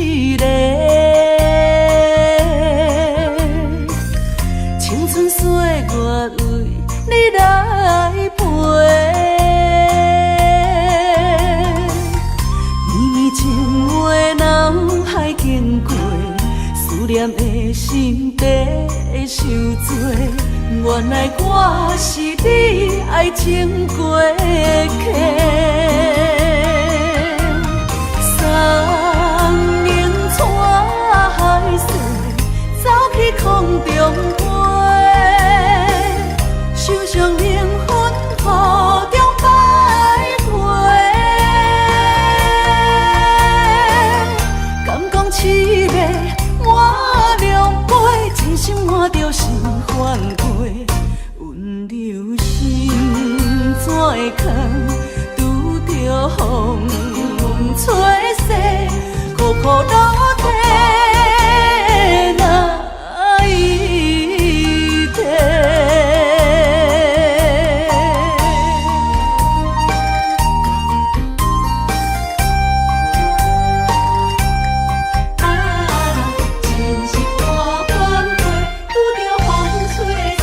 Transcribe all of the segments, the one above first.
一个。青春歲月為你來陪，綿綿情話腦海經過，思念的心地受罪。原來我是你愛情過客。送奶海誓，走去空中飛，受傷靈魂雨中徘徊。敢講痴迷滿兩杯，真心換著心煩過，溫柔心怎會空？拄著風吹逝，苦苦落地難以提。啊，真是我烦过，拄著風吹逝。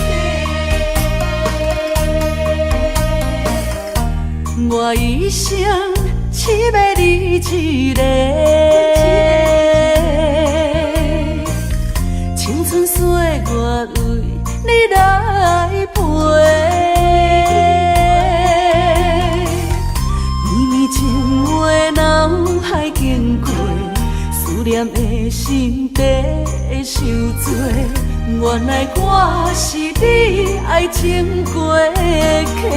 我一生痴迷你一个，青春歲月為你來陪，綿綿情話腦海經過，思念的心地受罪。原來我是你愛情過客。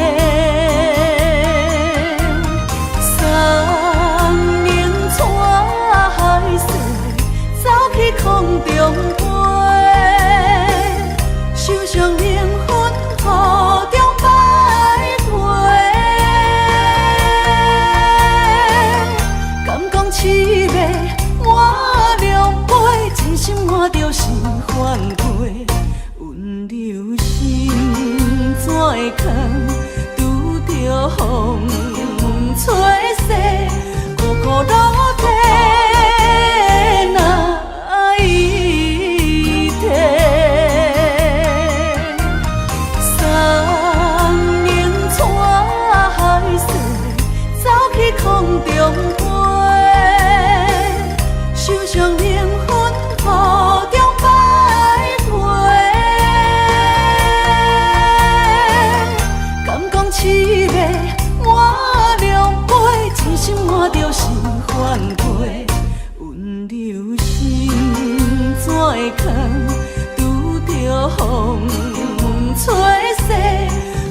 送奶海誓，走去空中飛，受傷靈魂雨中徘徊。敢講痴迷滿兩杯，真心換著心煩過，溫柔心怎會空？拄著風吹逝，苦苦落地難以提。送奶海誓，走去空中飛，受傷靈魂雨中徘徊。敢講痴迷滿兩杯，真心換著心煩過，溫柔心怎會空？拄著風吹逝，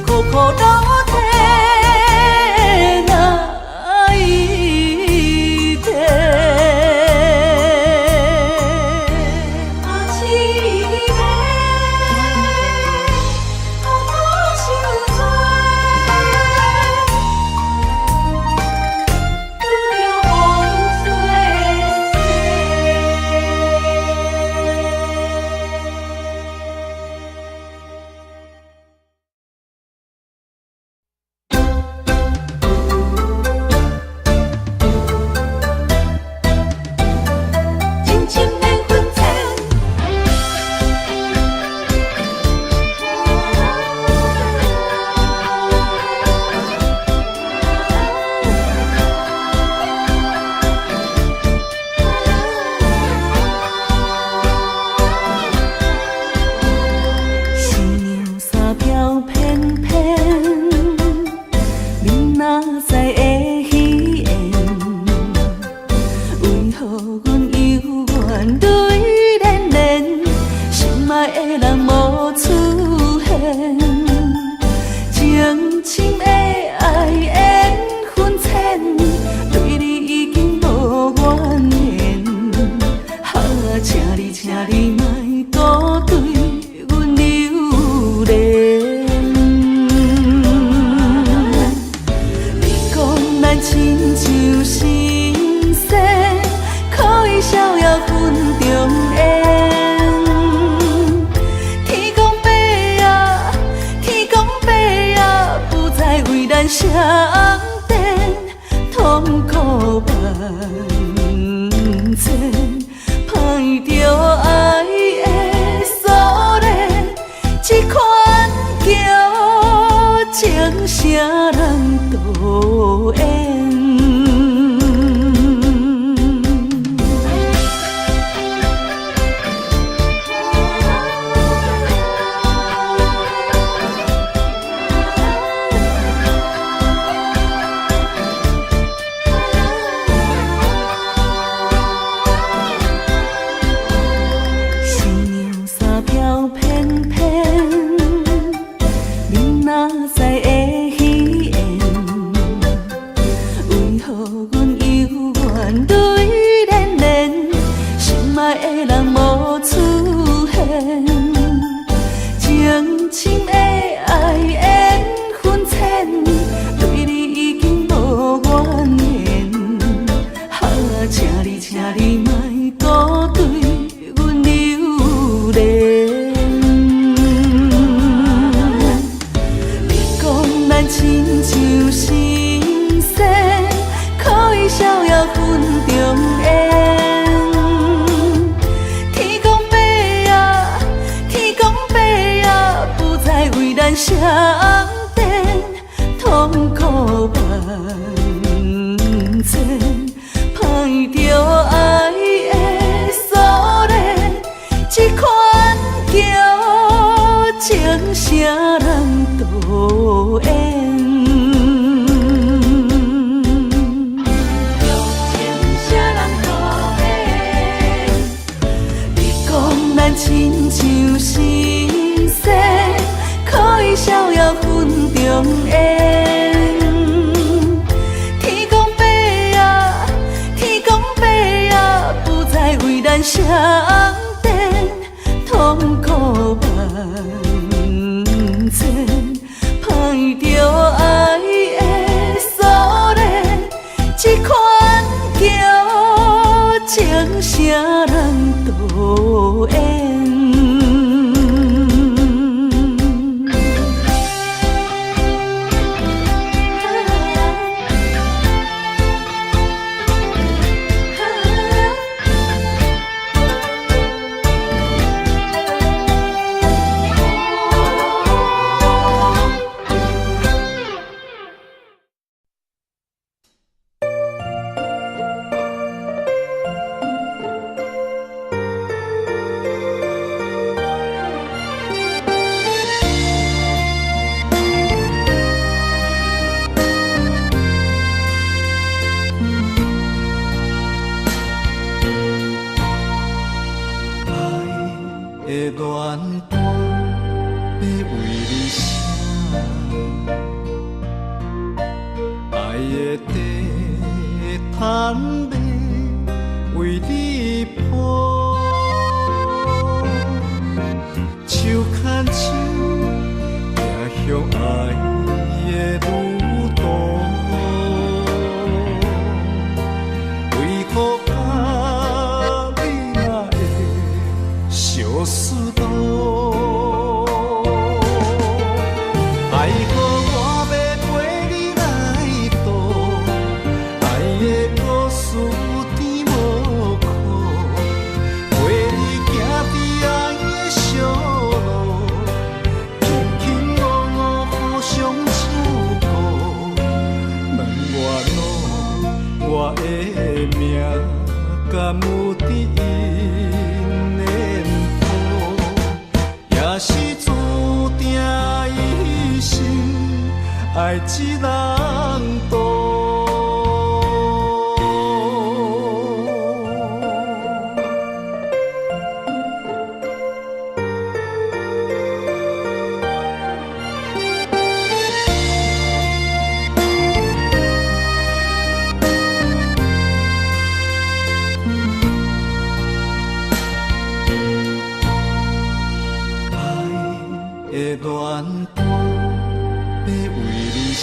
苦苦落地難以提。啊，痴迷，苦苦受罪，拄著風吹逝。深深緣分淺。新娘衫飄翩翩，明仔載會喜宴，為何阮猶原淚涟涟？心愛的人無出現，情深的愛緣分淺，對你已經無怨言。啊，請你，請你莫閣對阮留戀。你講咱親像神仙，可以逍遙雲中緣。天公伯啊，天公伯啊，不再為咱雙電，痛苦萬千。愛的人無出現，情深的愛緣分淺，對你已經無怨言。啊，請你，請你莫閣對阮留戀。你講咱親像神仙，可以逍遙雲中緣。天公伯啊，天公伯啊，不再為咱雙電，痛苦萬千，歹著愛的鎖鏈，這款叫情啥人導演？情啥人導演？你講咱親像神仙，可以逍遙雲中緣。天公伯啊，天公伯啊，不再為咱雙電，痛苦萬千，歹著愛的鎖鏈，這款叫情啥人導演？愛的戀歌欲為你寫，愛的地毯欲為你鋪，手牽手行向愛的旅途，為何佮你若會相思倒？愛予我欲陪你來渡，愛的故事甜無苦，陪你行佇愛的小路，卿卿我我互相照顧。問我路，我的命敢有佇𪜶的譜？也是注定一生愛一人渡。愛的戀歌欲為你寫，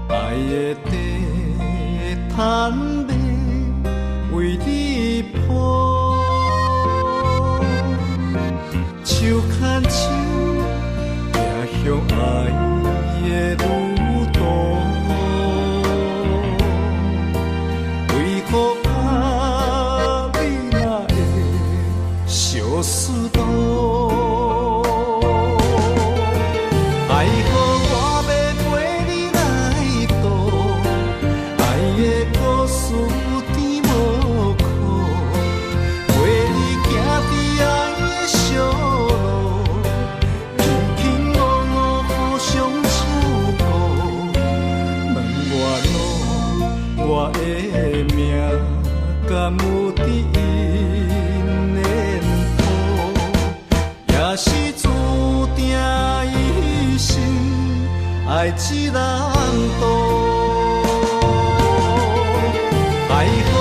愛的地毯欲為你鋪，手牽手行向愛的旅途，為何佮你若會相思倒？愛予我欲陪你來渡，愛的故事甜無苦，陪你行佇愛的小路，卿卿我我互相照顧。問我路，我的命敢有佇𪜶的譜？也是注定一生愛一人渡。愛予我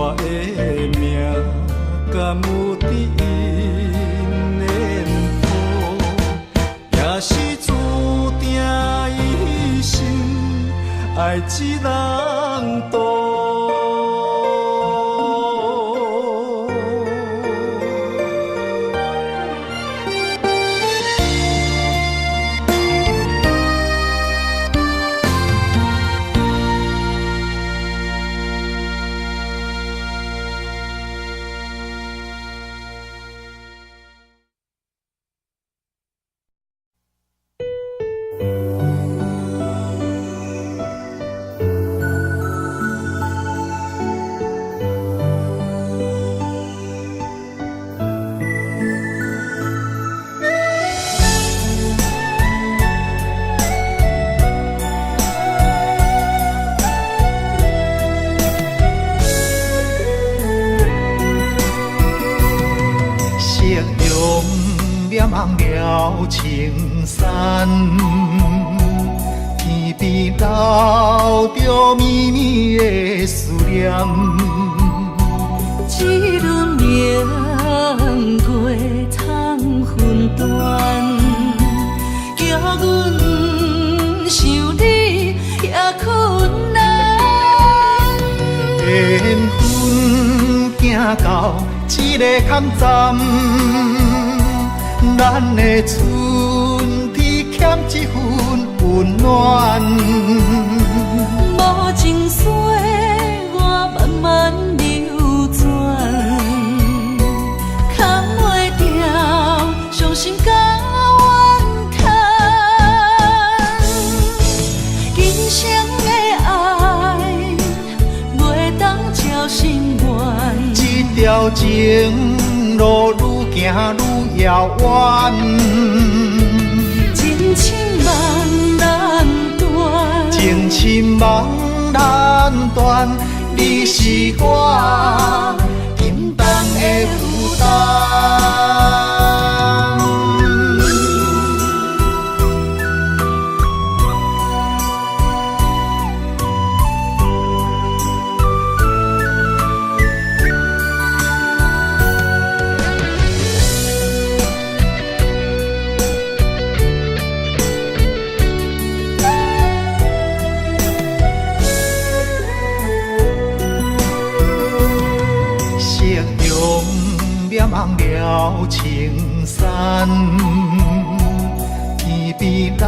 我的命敢有佇𪜶譜？也是注定一生愛一人渡。夕陽渺茫了青山，天邊留著绵綿的思念。一輪明月通分斷，叫阮想你也困難。緣分行到這个坎站，咱的春天欠一份溫暖。無情歲月慢慢流轉，藏袂牢傷心佮怨嘆。今生的愛袂當照心願，這條情路愈行愈遙遠。情深夢難斷，情深夢難斷，你是我沉重的負擔。夕陽渺茫了青山，天邊留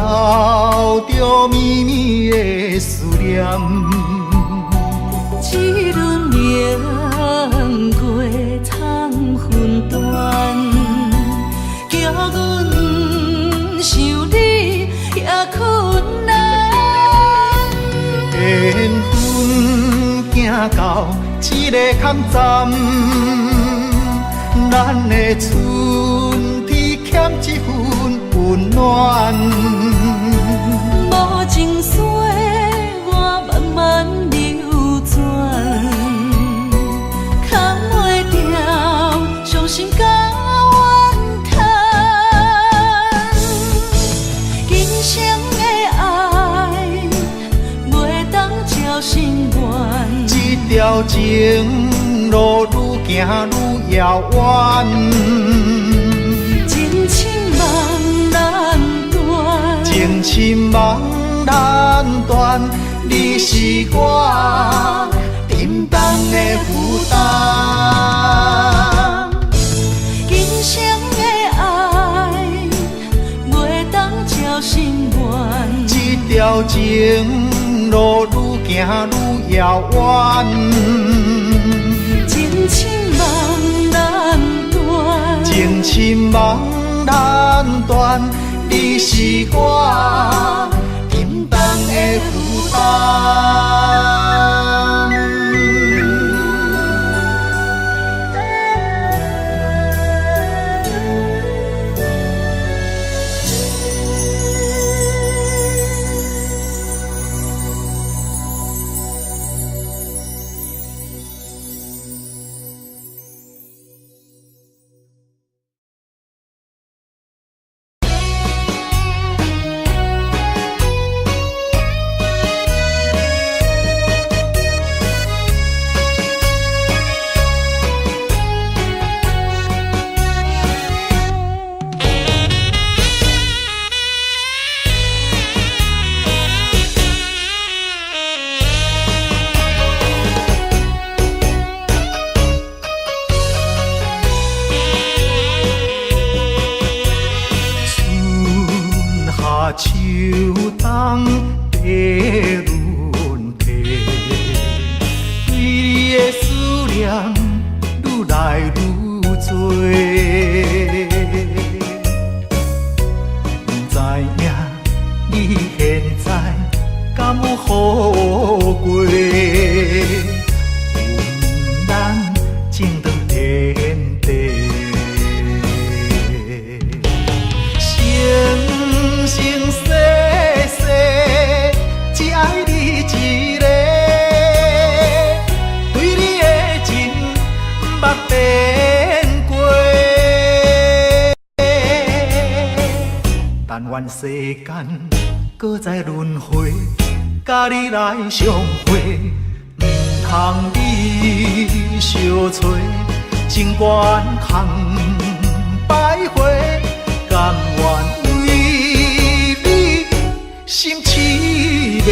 著綿綿的思念。一輪明月通分斷，叫阮想你也困難。緣分行到這个坎站，咱的春天欠一份溫暖。無情歲月慢慢流轉，藏袂牢傷心佮怨嘆。今生的愛袂當照心願，這條情路愈行愈遙遠。情深夢難斷，情深夢難斷，你是我沉重的負擔。今生的愛袂當照心願，這條情路愈行愈遙遠。情深夢難斷，情深夢難斷，你是我沉重的負擔。好過？阮咱情長天地，生生世世只愛你一个，對你的情毋捌變過。但願世間閣再輪迴，佮你來相會，毋通你相揣，情懸空徘徊，甘願為你心痴迷。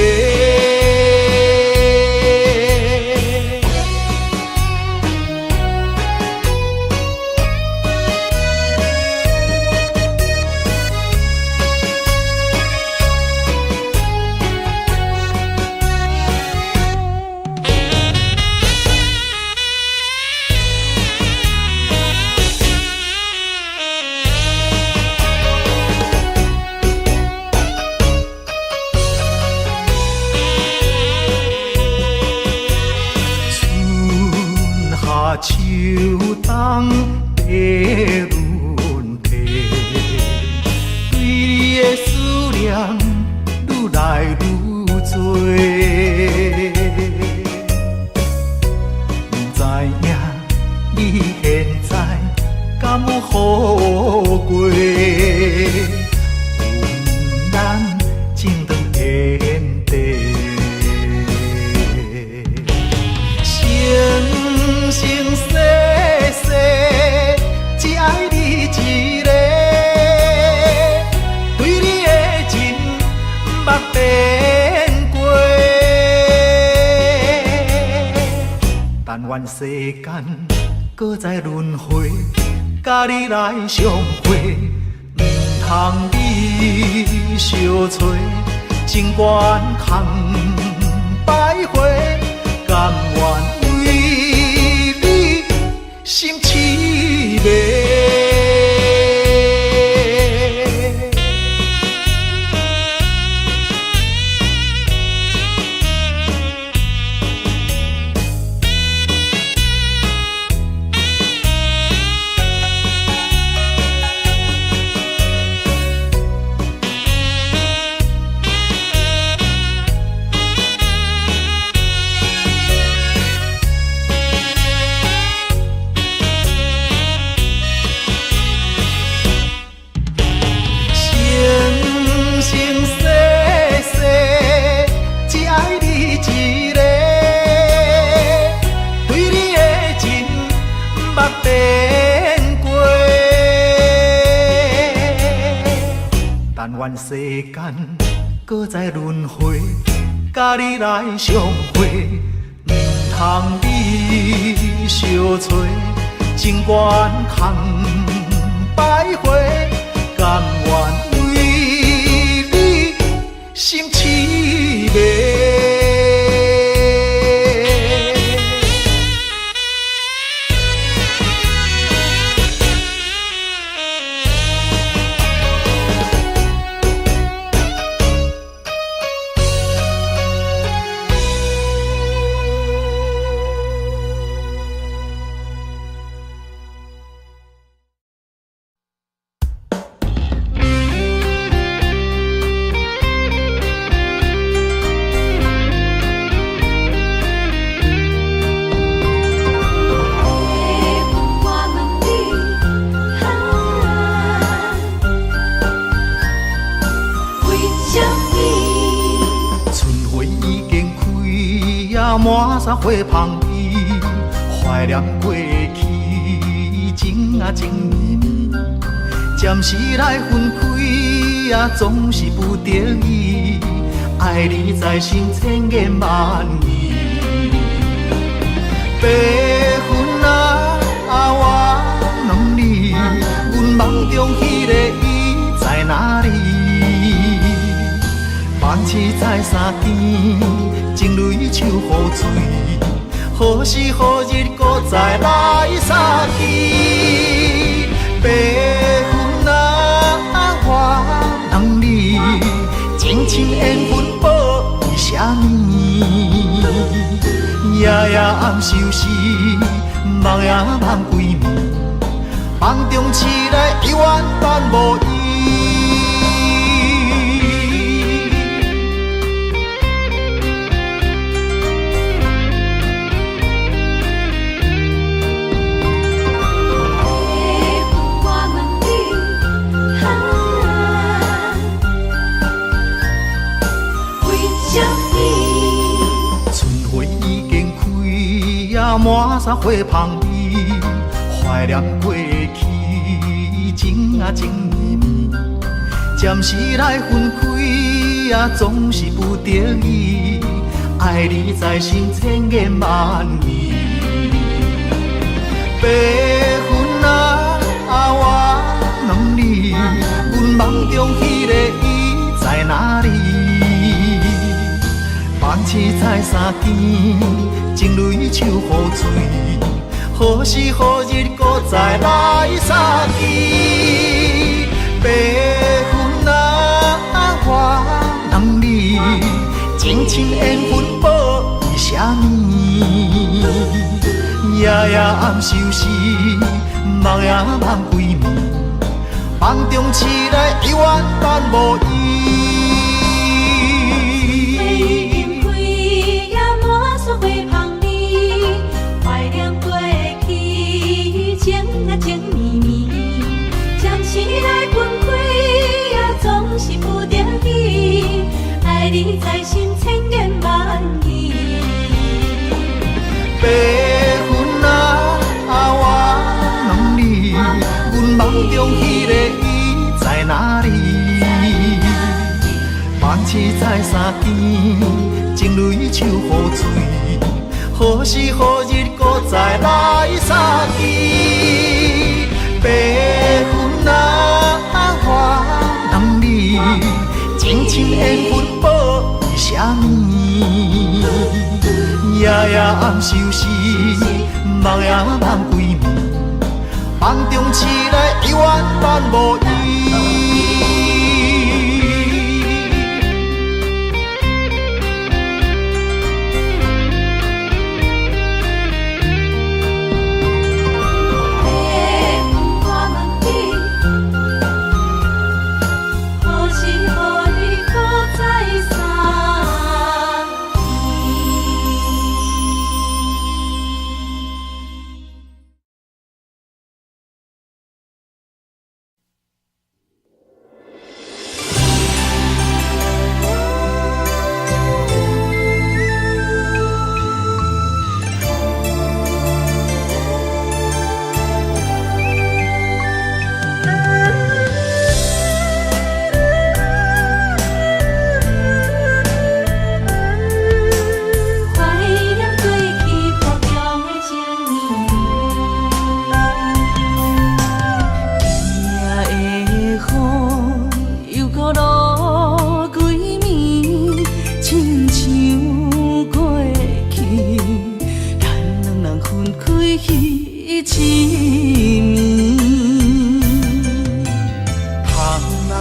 春夏秋冬的輪替，對你的思念愈來愈多。不知影你現在敢有好過？阮咱情長天地。生生世世只愛你一个，對你的情毋捌變過。但願世間閣再輪迴，佮你來相會，毋通你相揣，情懸空徘徊，甘願為你心痴迷。生生世世只愛你一个，對你的情毋捌變過。但願世間閣再輪迴，佮你來相會，毋通你相揣，情懸空徘徊，甘願為你心痴迷。我問你，啊，為什麼？春花已經開啊，滿山花芳味，懷念過去，情啊情綿綿，暫時來分開啊，總是不得已，愛你在心，千言萬語。白雲啊，我問你，阮夢中彼个伊在哪裡？放鼠在三更，情淚像雨水，何時何日閣再來相見？白雲啊，我問你，情深緣分報為啥物？暝？夜夜暗相思，梦也梦规暝，梦中痴来犹原等无伊。我问你，哈，为什么？春花已经开，啊，满山花香味，怀念过去，情啊情绵绵，暂时来分开，啊，总是不得已，爱你在心，千言万语。白云啊，我问你，阮梦中彼个伊在哪里？梦醒再相见，情泪像雨水，何时何日阁再来相见？白云啊，我问你，情深缘分报为啥物？夜夜暗相思，梦也梦规暝，梦中痴来犹原等无伊。花已经开，也满山花香味，怀念过去，情啊情绵绵，暂时来分开，也总是不得已，爱你在心，千言万语。白云啊，我问你，阮梦中彼个伊在哪里？梦醒再相见，情泪像雨水，何时何日阁再来相见？白云啊，我问你，情深缘分报为啥物？夜夜暗相思，梦也梦规暝，梦中痴来犹原等无伊。白云，我问你，何时何日阁再相见？怀念过去雨中的情绵绵，今夜的雨又阁落规暝，亲像过去，咱两人分开彼一暝。窗内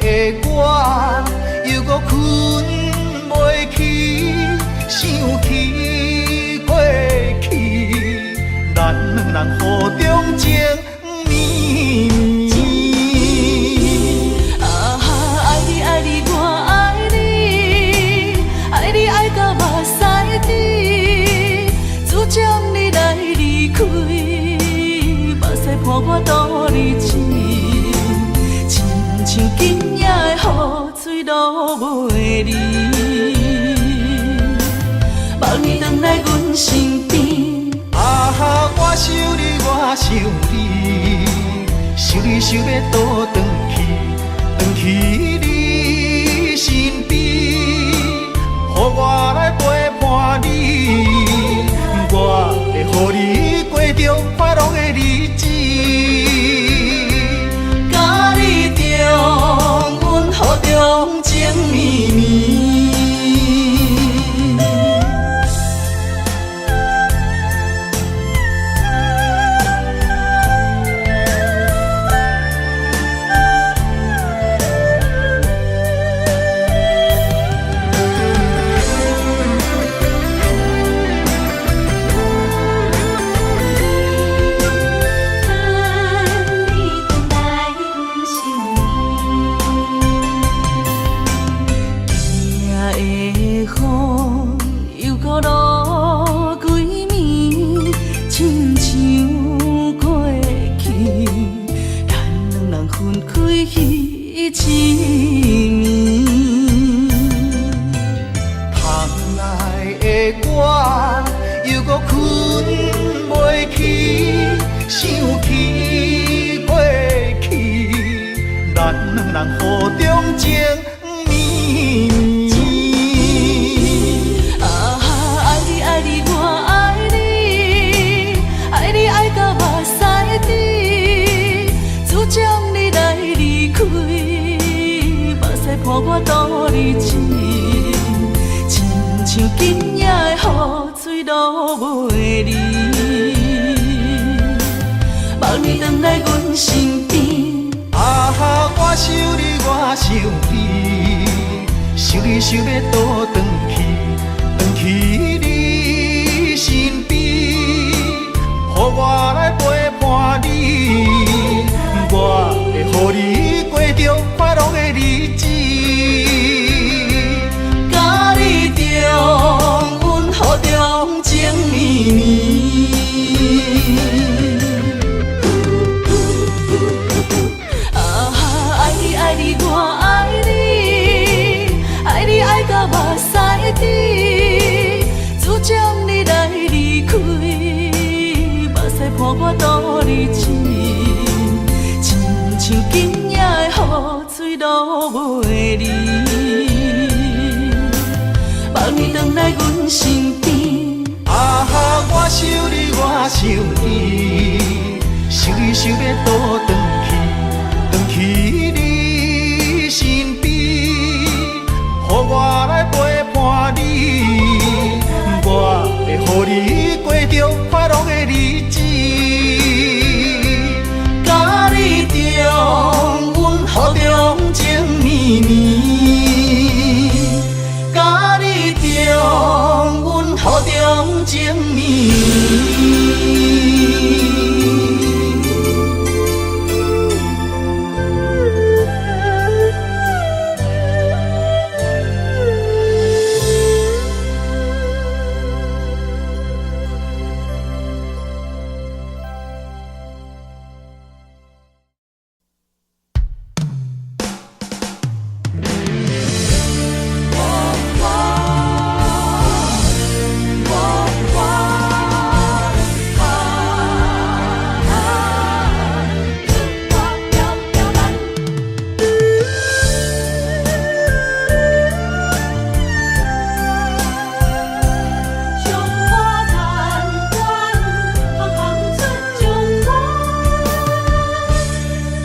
的我犹阁困袂去，想起过去，咱两人雨中情绵绵。啊，爱你爱你我爱你，爱你爱到目屎滴，自从你来离开，目屎伴我度日子，亲像今夜的雨水落袂离，望你转来阮身边。啊，我想你，我想你，想你想欲倒转去，转去你身边，予我来陪伴你，我会予你过著快乐的日子。佮你重温雨中情绵绵。我，猶閣睏袂去，想起過去，咱兩人雨中情綿綿。啊，愛你愛你我愛你，愛你愛到目屎甜，自從你來離開，目屎伴我倒日子，親像今夜的雨水落袂離，望你轉來阮身邊。啊，我想你，我想你，想你想欲倒轉去，轉去你身邊，予我來陪伴你，我會予你過著快樂的日子。佮你重溫雨中情綿綿。啊，愛你愛你我愛你，愛你愛到目屎甜，自從你來離開，目屎伴我倒日子，親像今夜的雨水落袂離，望你轉來阮身邊。啊，我想你，我想你，想你想欲倒轉去，轉去你身邊，予我來陪伴你，我會予你過著快樂的日子。佮你重溫雨中情綿綿，佮你重溫雨中情綿綿。上破难关，行行出状元。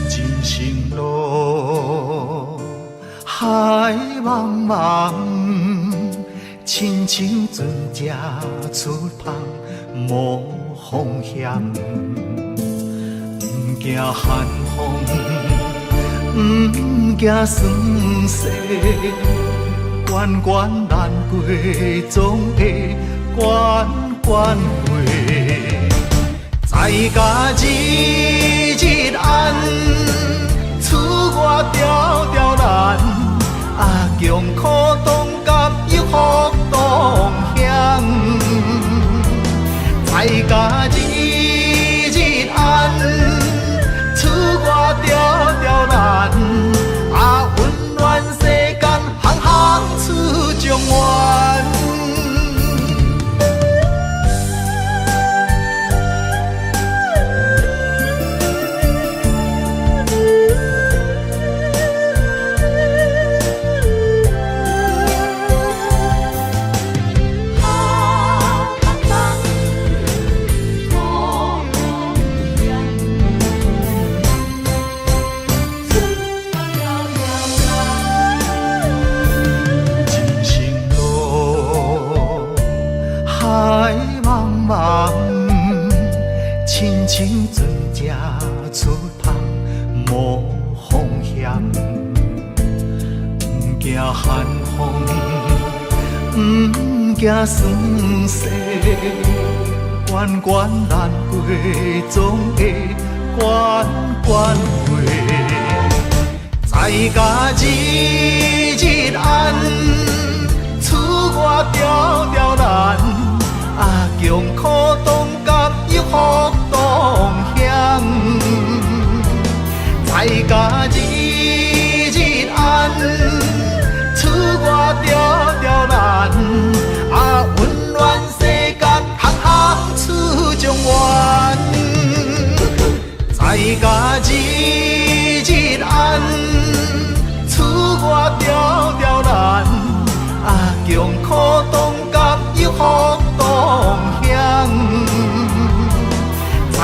人生路，海茫茫，親像船隻出帆無風險，毋驚寒風，毋驚霜雪，關關難過總會關關過。在家日日安，出外條條難，啊，窮苦當甘有福當享。在家日日安，出外條條難，啊，溫暖世間，行行出狀元。行行出状元，出条条难。人生路，海茫茫，親像船隻出帆無風險，毋驚寒風，毋驚霜雪，關關難過總會關關過。在家日日安，出外條條難，啊，窮苦當甘有福當享。在家日日安，出外條條難，啊，溫暖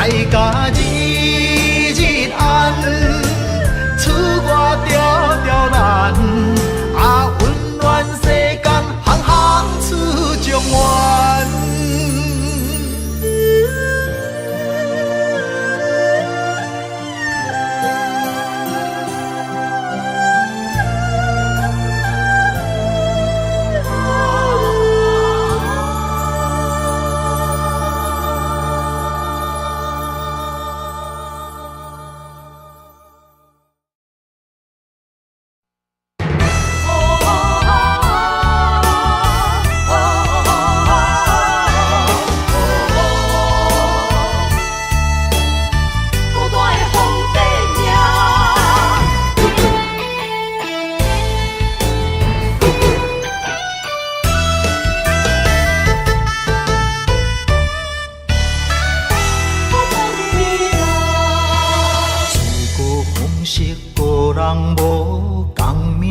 來甲日日安，出外牢牢難，啊，溫暖世間，行行出狀元。孤單的皇帝命。自古風色個人無仝命，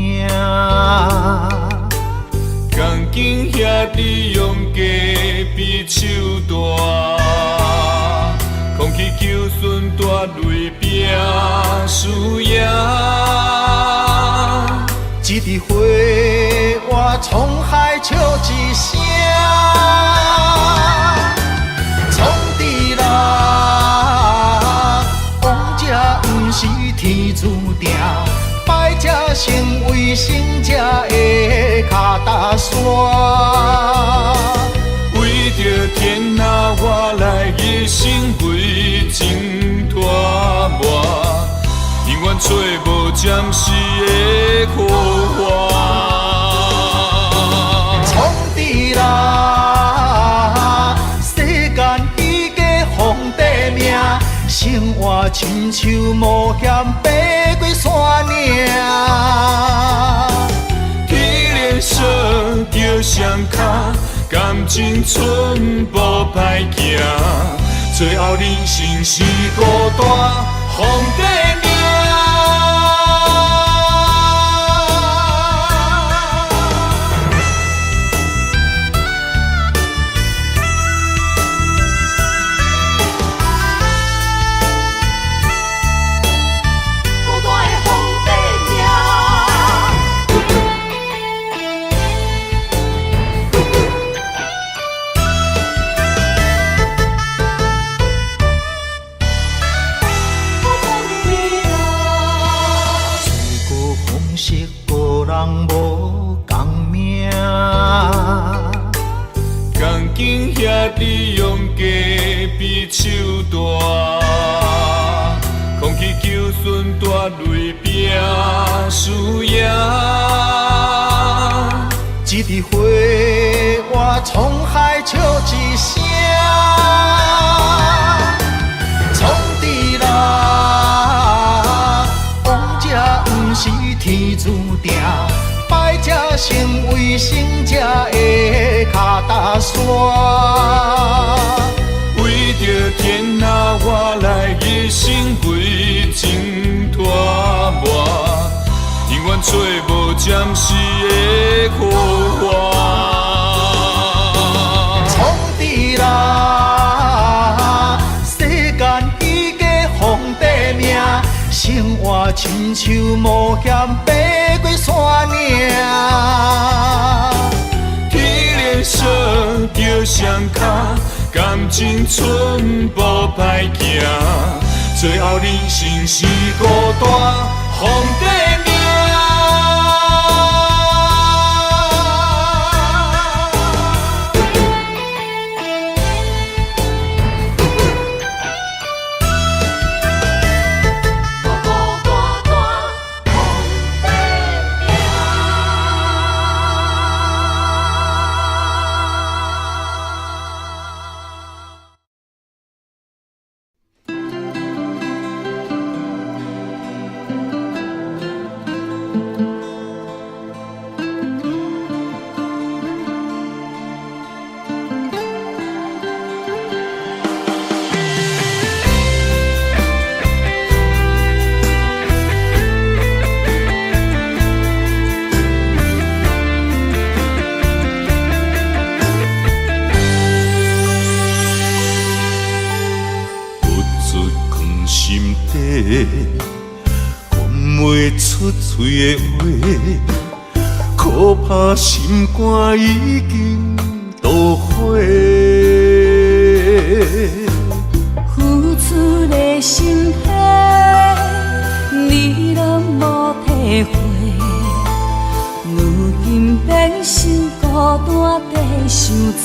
仝間兄弟用家比手大，空氣求順大雷拼輸贏。一支花活滄海笑一聲，創治人，王者毋是天注定，敗者成為勝者的跤踏山。為著天下我來一生為情拖磨，永遠揣無暫時的好話。創治人，世間已過皇帝命，生活親像冒險爬過山嶺。天連鎖著雙跤，感情寸步歹行，最後人生是孤單，皇帝命。孤單的皇帝命。自古風色個人無仝命，仝間兄弟用家比手大，空氣求順大雷拼輸贏。一支花活滄海笑一聲，創治人，王者毋是天注定，敗者成為勝者的跤踏山。為著天下我來一生為情拖磨，永遠揣無暫時的好話。創治人，世間已過皇帝命，生活親像冒險爬過山嶺。天連鎖著雙跤，感情寸步歹行，最後人生是孤單，皇帝命。孤孤單單皇帝命。講袂出喙的話，可怕心肝已經墮火。付出的心血，你攏無體會，如今變成孤單在受罪。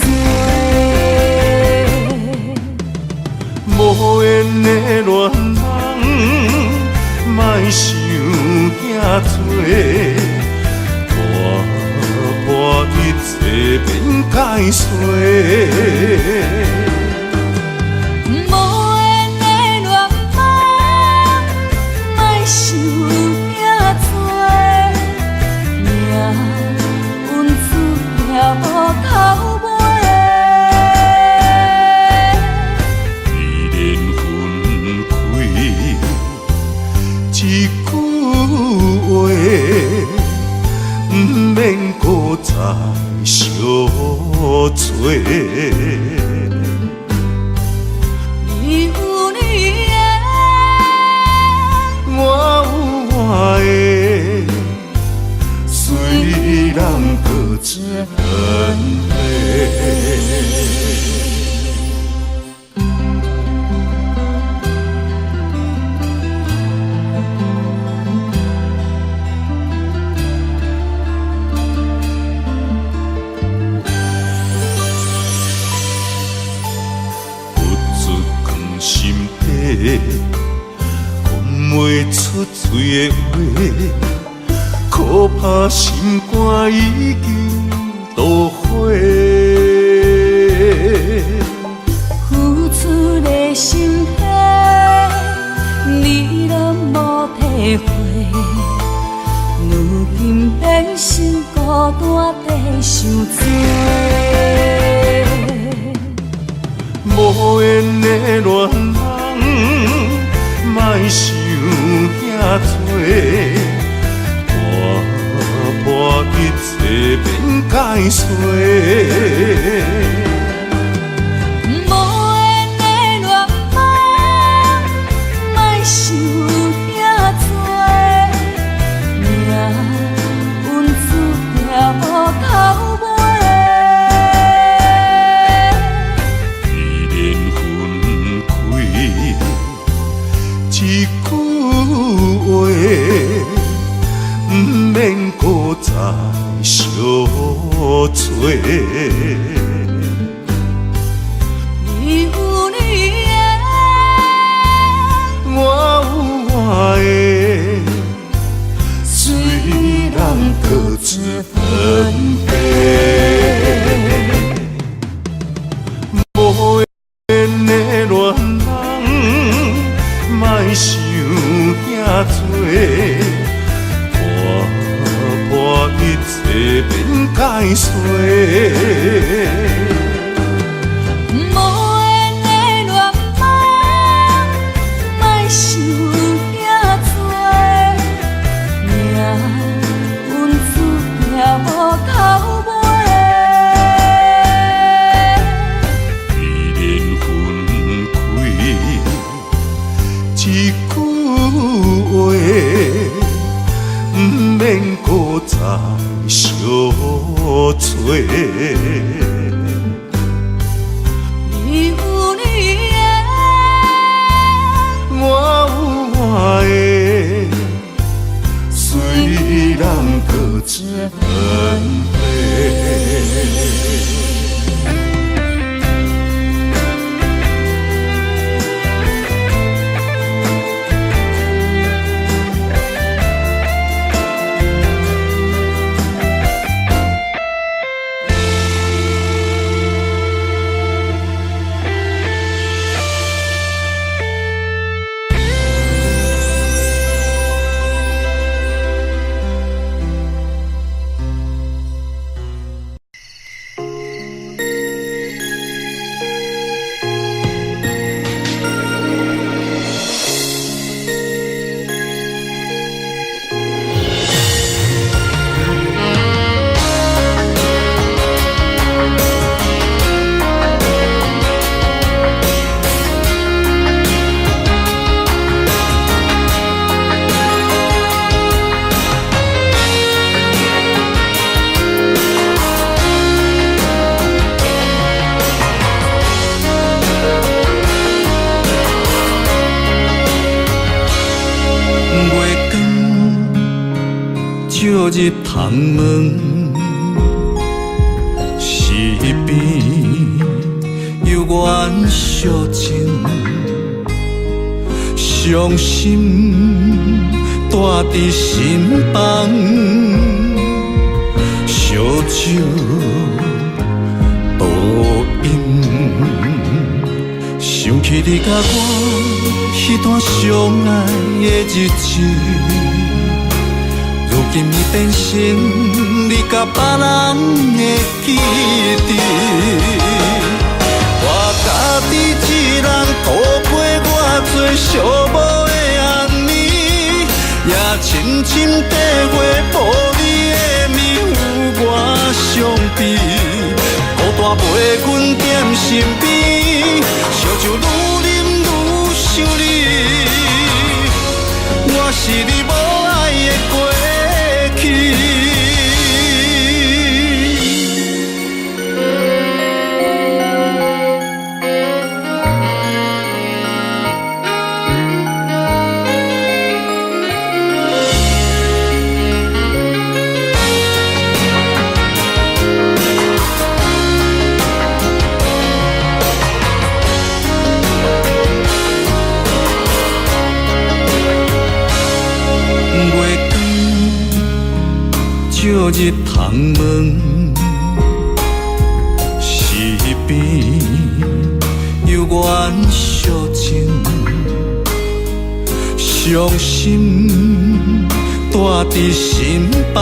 無緣的戀人，莫想遐多，看破一切免解釋。無緣的戀夢，莫想遐多，命運注定無頭尾。依然分開一句話，毋免閣再相揣。你有你的，我有我的，雖然各自分飛。付出藏心底，講袂出喙的話，可怕心肝已經墮火。付出的心血，你攏無體會，如今變成孤單在受罪。無緣的戀人，莫想遐多，看破一切免解釋。無緣的戀夢，莫想遐多，命運注定無頭尾。依然分開一句話，毋免閣再相揣。入窗門，是悲犹原惜情，傷心蹛佇心房，燒酒倒飲，想起你佮我彼段相愛的日子。如今已變成你佮別人的記憶，我家己一人度過偌濟寂寞的暗暝，也深深體會無你的暝有偌傷悲，孤單陪阮踮身邊，燒酒愈啉愈想你，我是你無愛的過去。月光照入窗門，是悲犹原惜情，傷心蹛佇心房，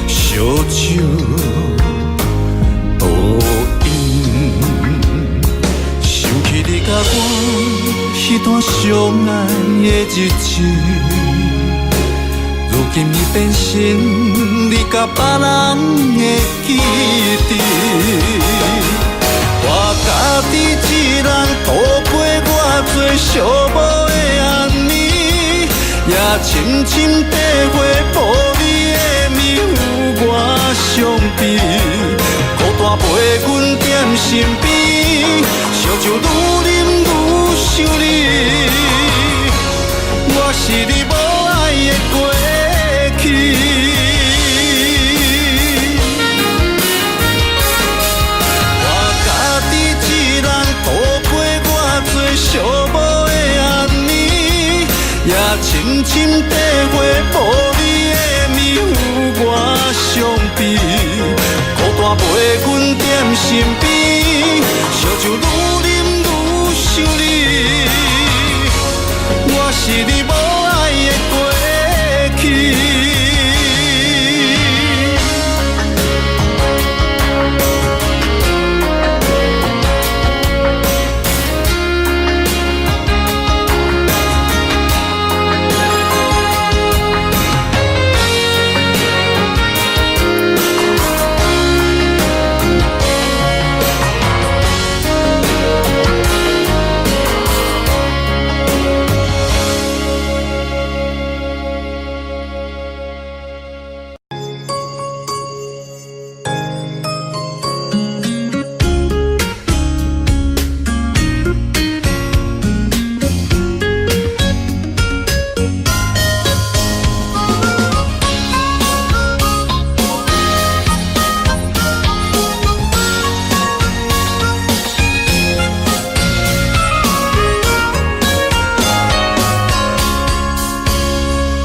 燒酒倒飲，想起你佮我彼段相愛的日子。如今已變成你佮別人的記憶，我家己一人度過偌濟寂寞的暗暝，也深深體會無你的暝有偌傷悲，孤單陪阮踮身邊，燒酒愈啉愈想你，我是你無愛的過去。我家己一人度過偌濟寂寞的暗暝，也深深體會無你的暝有偌傷悲，孤單陪阮踮身邊，燒酒愈啉愈想你，我是你無愛的過去。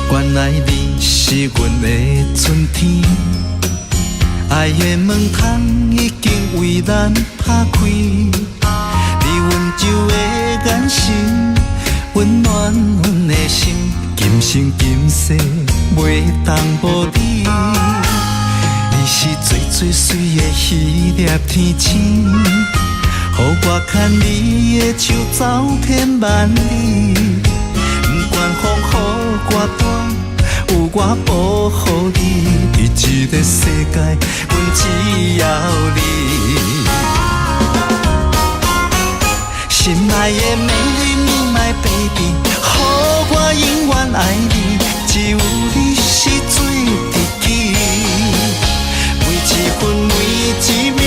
原來你是阮的春天，愛的門窗已經為咱拍開。你溫柔的眼神，溫暖阮的心，今生今世袂當無你。你是最最媠的彼粒天星，予我牽你的手走天萬里。不管風雨偌大，有我保護你。佇這个世界，阮只要你。心愛的 Marry me my baby，予我永遠愛你，只有你是最知己。每一分每一秒，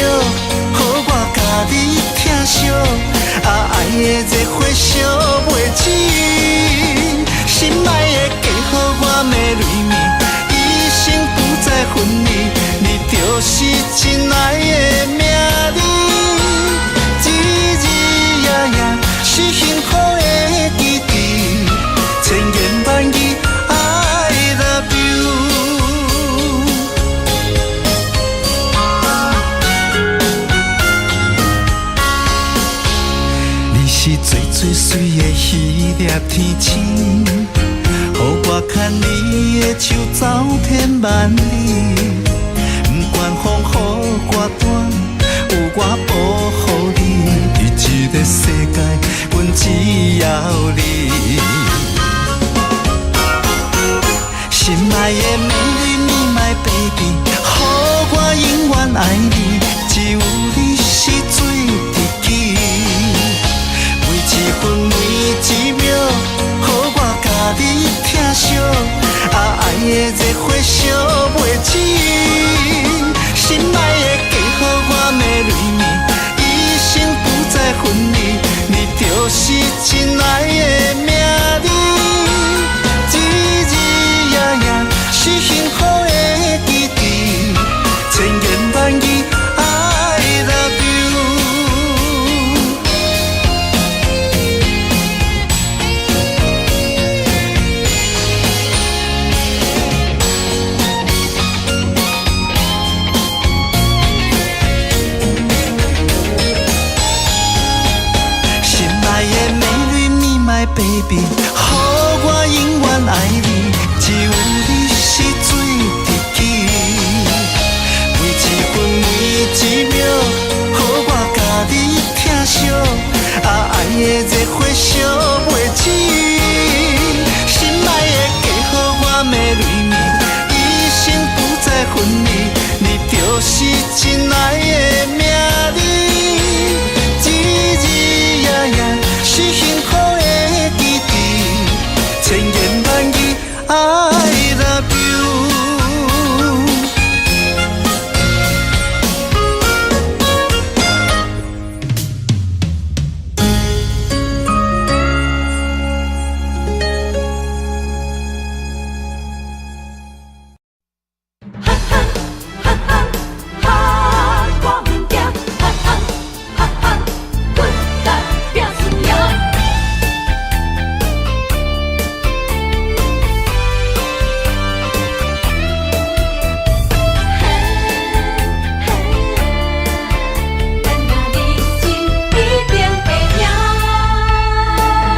予我佮你疼惜，啊，愛的熱火燒袂止。心愛的，嫁予我 Marry me，就是親愛的名字，日日夜夜是幸福的基地，千言萬語 I love you。你是最最媠的彼粒天星，予我牽你的手走天萬里。不管風雨偌大，有我保護你。佇這个世界，阮只要你。心愛的美女，me my baby，予我永遠愛你，只有你是最知己。每一分每一秒，予我共你疼惜，啊，愛的熱火燒袂止。心愛的嫁予我的女兒，一生不再分離，你就是親愛的名字，日日夜夜是幸福的基地，千言萬語 I love you。心愛的美女，me my baby，予我永遠愛你，只有你是最知己。每一分每一秒，予我共你疼惜，啊，愛的熱火燒袂止。心愛的嫁予我的女兒，一生不再分離，你就是親愛的名字，日日夜夜是幸福的基地，千言萬語 I love you。哈哈哈哈哈，我毋驚，哈哈哈哈，骨力拼輸贏。嘿嘿，咱若認真，一定會贏。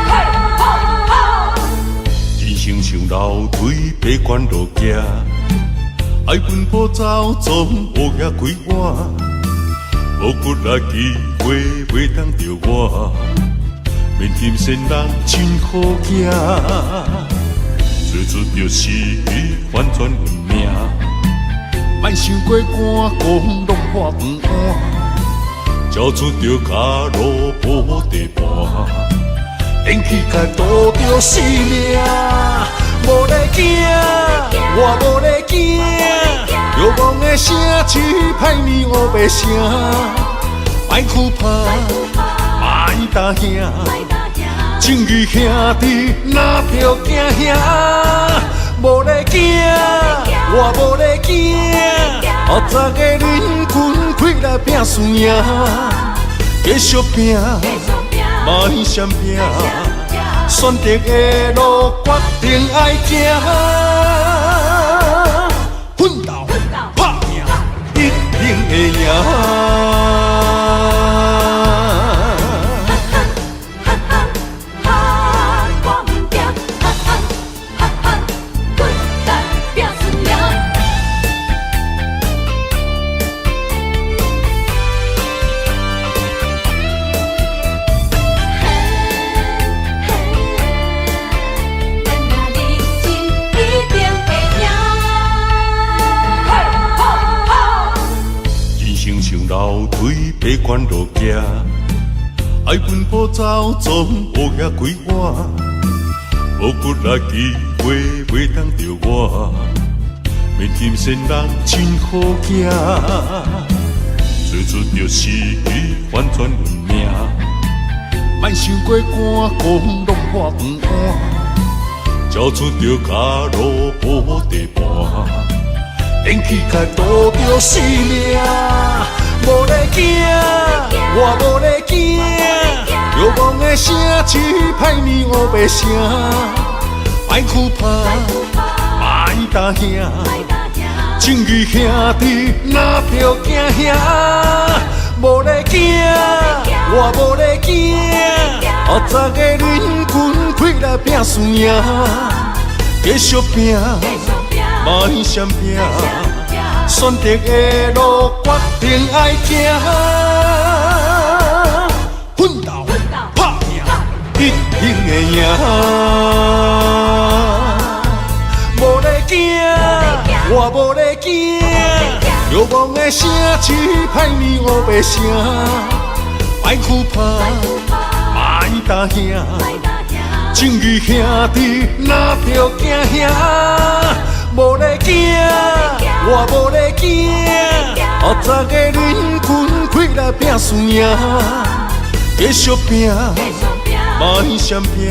嘿吼吼！人生像樓梯，爬懸落行，愛奔波走，總烏夜開碗，無骨力機會袂當著我，免擔心人真好行，做出著時機反轉運命，莫想過趕講弄破飯碗，交出著跤路無地盤。電氣界賭著性命，無咧驚，我無咧驚。流亡的城市，歹暝烏白聲，莫惧怕，莫担惊，正義兄弟若票行兄，無咧驚，我無咧驚。後十个忍軍開來拼輸贏，繼續拼。莫相拼，選擇的路決定愛行，奮鬥拍拼，一定會贏。哈哈哈，我毋驚，哈哈哈哈，骨力拼輸贏。嘿嘿，咱若認真，一定會贏。嘿吼吼！人生像樓梯，爬懸落行，愛奔波走，總烏夜開碗，無骨力機會袂當著我，免擔心人真好行，做出著時機反轉運命，莫想過趕講弄破飯碗，交出著跤路無地盤，電氣卡賭著性命，無咧驚，我無咧驚，欲望的聲一歹暝烏白聲，莫惧怕，莫擔驚，正義兄弟若著驚嚇，無咧驚，我無咧驚，後十个忍軍開來拼輸贏，繼續拼，莫閃避，選擇的路決定愛行，奮鬥拍拼，一定會贏。無咧驚，我無咧驚，欲望的聲一歹暝烏白聲，莫懼怕，莫擔驚，正義兄弟若著驚嚇，無咧驚，我無咧驚，後十个忍軍開來拼輸贏，繼續拼，莫閃避，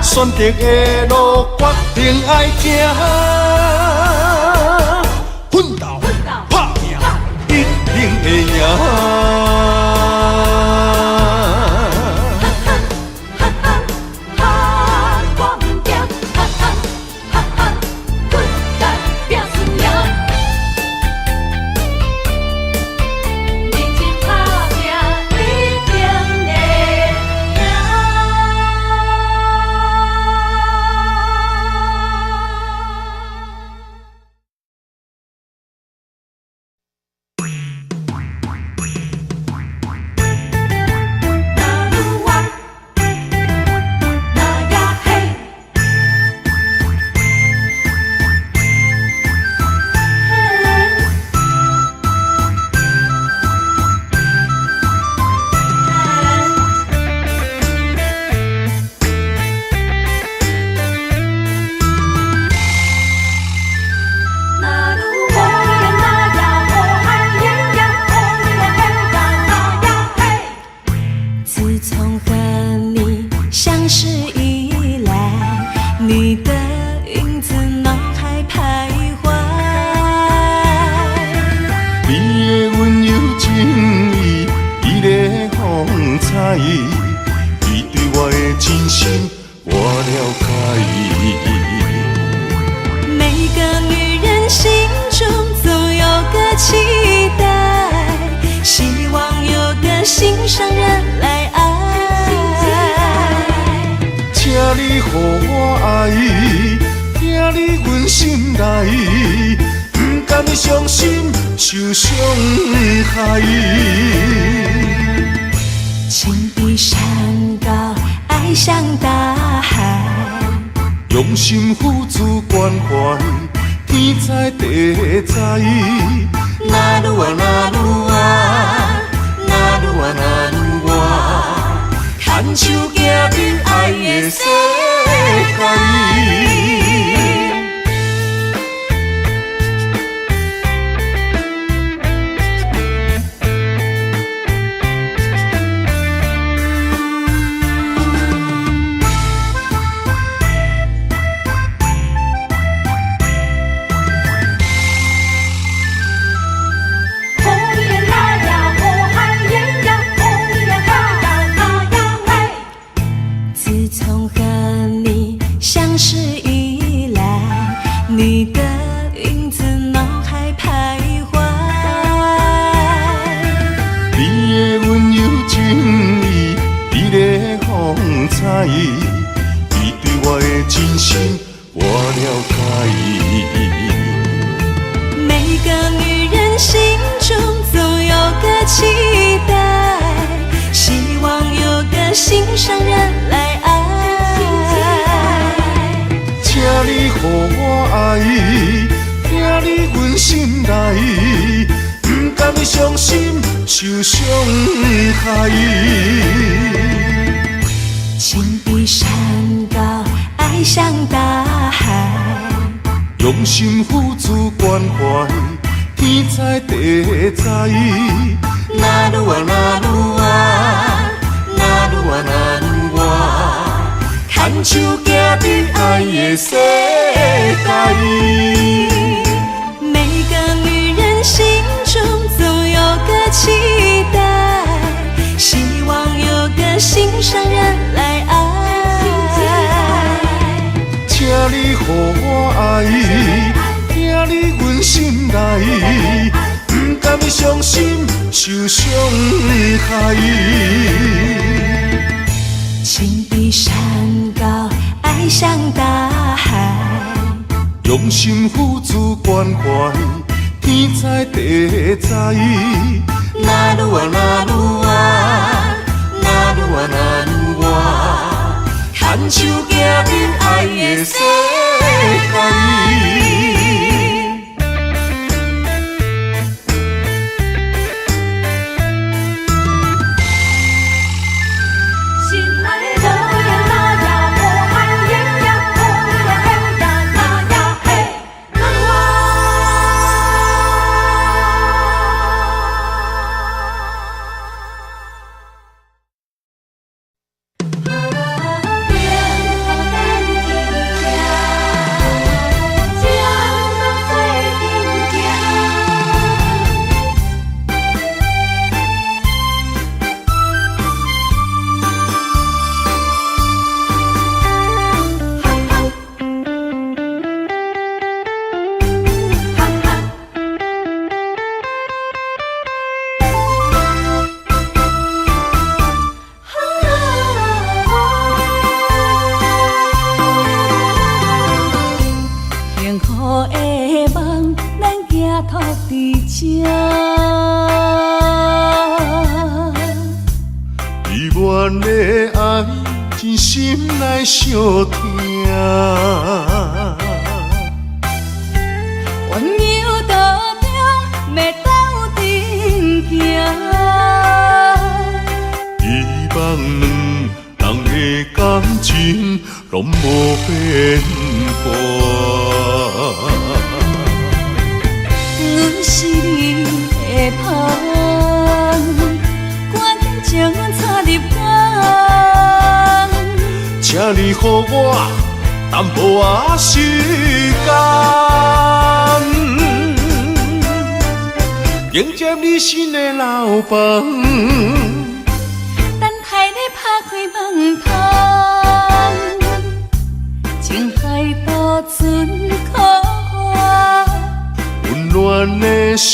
選擇的路決定愛行，奮鬥拍拼，一定會贏。哈，我毋驚，哈哈哈哈，奮力拼輸贏。認真拍拼，一定會贏。那鲁哇，那呀嘿，那鲁哇呀那呀哦嗨呀呀哦呀嘿呀那呀嘿。自從和你相識以來，你的影子腦海徘徊。你的溫柔情意，你的風采，你對我的真心，我了解。每個女人心中總有個期待，希望有個心上人來愛。請你予我愛，疼你阮心內，不甘傷心受傷害。情比山高，愛像大海。用心付出關懷，天知地知。那魯哇那魯哇，那魯哇那魯哇，牽手行入愛的世界。哦呀那呀哦嗨呀呀哦呀嘿呀那呀嘿。自從和你相識以來，你的影子腦海徘徊。你的溫柔情意，你的風采，你對我的真心，我了解。每個女人心中總有個期待，希望有個心上人來愛。請你予我愛，疼你阮心內，不甘傷心受傷害。情比山高，愛像大海。用心付出關懷，天知地知。那魯哇那魯哇，那魯哇那魯哇，牽手行入愛的世界。每個女人心中總有個期待，希望有個心上人來愛。請你予我愛，疼你阮心內，不甘傷心受傷害。情比山高，愛像大海。用心付出關懷，天知地知。那魯啊那魯啊，那魯啊那魯啊，牽手行入愛的世界。心愛的呀那呀，我愛耶呀，哦呀嘿呀那呀嘿，那魯啊。幸福等伫遮，将咱做阵行。幸福的夢，咱寄託佇這。美滿的愛，真心來相疼。鸳鸯道中欲鬥陣行，希望兩人的感情攏無變卦。阮是你的蜂，趕緊將阮帶入甕。請你予我淡薄仔時間，迎接你新的樓房。等待你拍開門窗，情海渡船苦岸，溫暖的手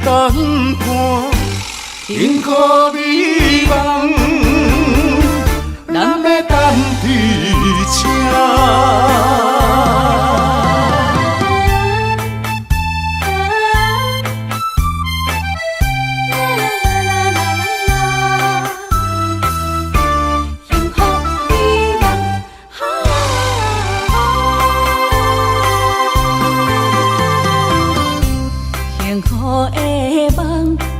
等伴，幸福美夢，咱欲等佇這。幸福美夢，幸福的夢，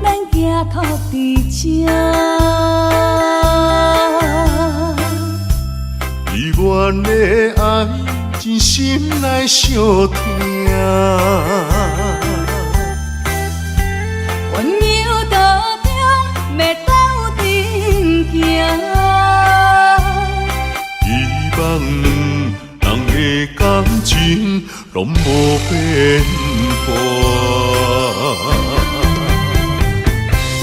咱寄託佇這。美滿的愛，真心來相疼。鸳鸯道中欲鬥陣行，希望兩人的感情攏無變卦。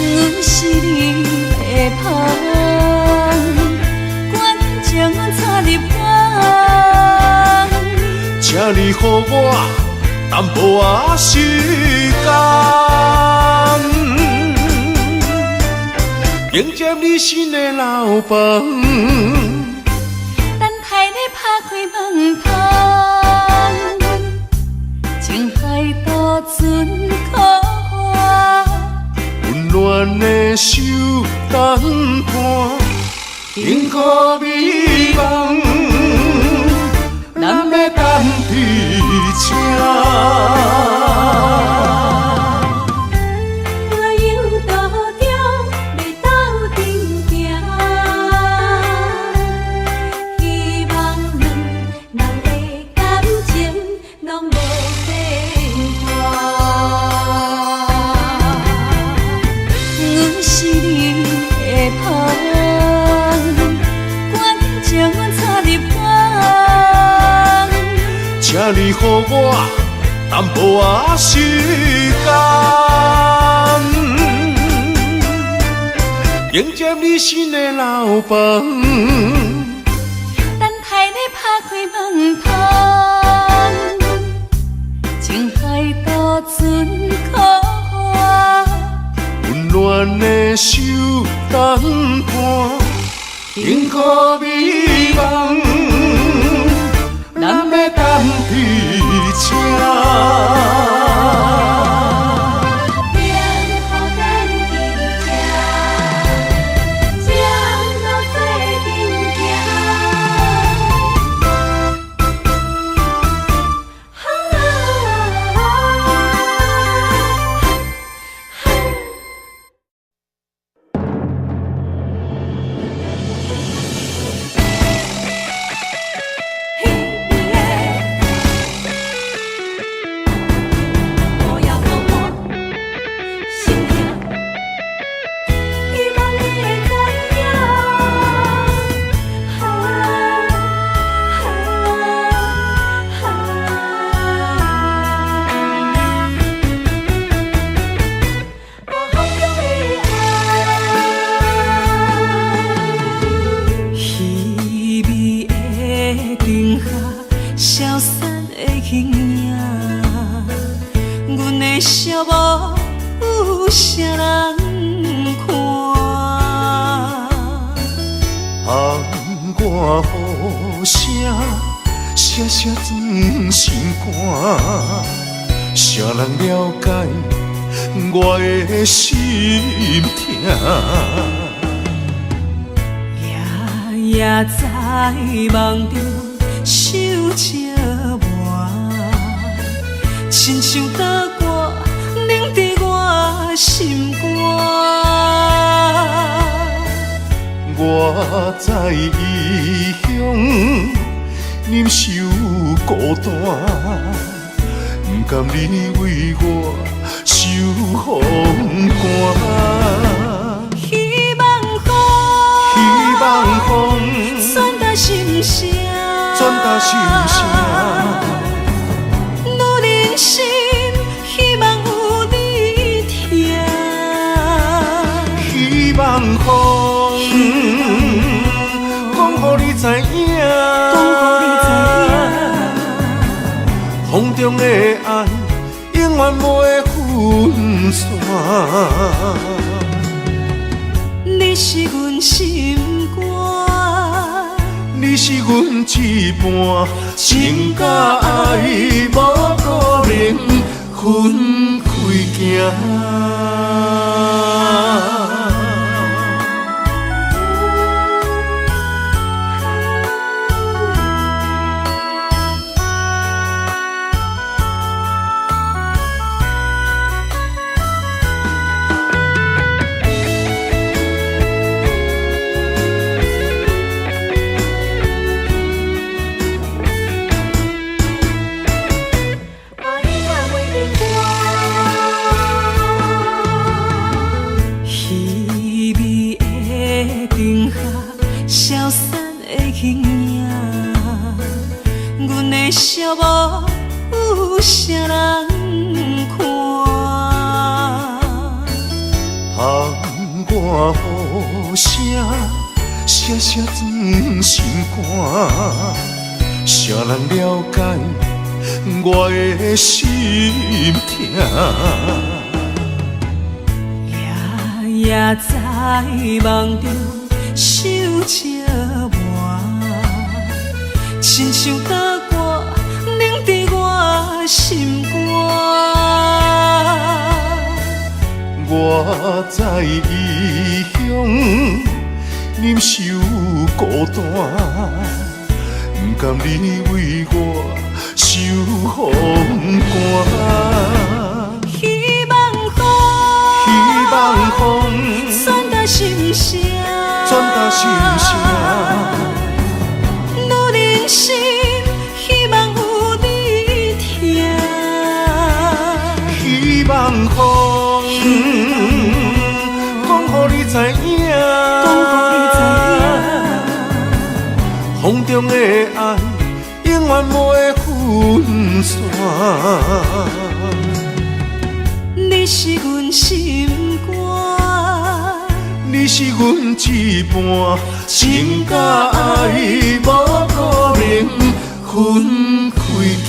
阮是你的蜂，趕緊將阮帶入甕。請你予我淡薄仔時間，迎接你新的樓房。等待你拍開門窗，情海渡船苦岸，溫暖的手等伴，幸福美夢，咱欲等佇這。鸳鸯道中欲鬥陣行，希望兩人的感情攏無變卦。阮是你的蜂，趕緊將阮帶入甕。請你予我淡淡薄仔時間，迎接你新的樓房。等待你拍開門窗，情海渡船苦岸，溫暖的手等伴，幸福美夢，咱欲等佇這。幸福等佇這，情路做陣行。哈我要讲我心痛，希望你會知影。哈哈哈！我风中的爱。稀微的燈下，消散的形影，阮的寂寞有啥人看？窗外雨聲，聲聲鑽心肝，誰人了解我的心痛？夜夜在夢中受折磨，親像刀割，冷佇我心肝。我在異鄉忍受孤單，不甘你為我受風寒。希望風，希望風傳達心聲，傳達心聲。女人心，希望有你疼。希望風講予你知影，講予你知影，風中的愛永遠袂分散。你是阮心肝，你是阮一半，情佮愛無可能分開行。愛若袂變卦。稀微的燈下，消散的形影，阮的寂寞有啥人看？窗外雨聲，聲聲鑽心肝，誰人了解我的心痛？夜夜在夢中受折磨，親像刀割，冷佇我心肝。我在異鄉忍受孤單，不甘你為我受風寒。希望風，希望風傳達心聲，傳達心聲。女人心，希望有你疼。希望風講予你知影，講予你知影，風中的愛永遠袂分散。你是阮心肝，你是阮一半，情佮爱無可能分開行。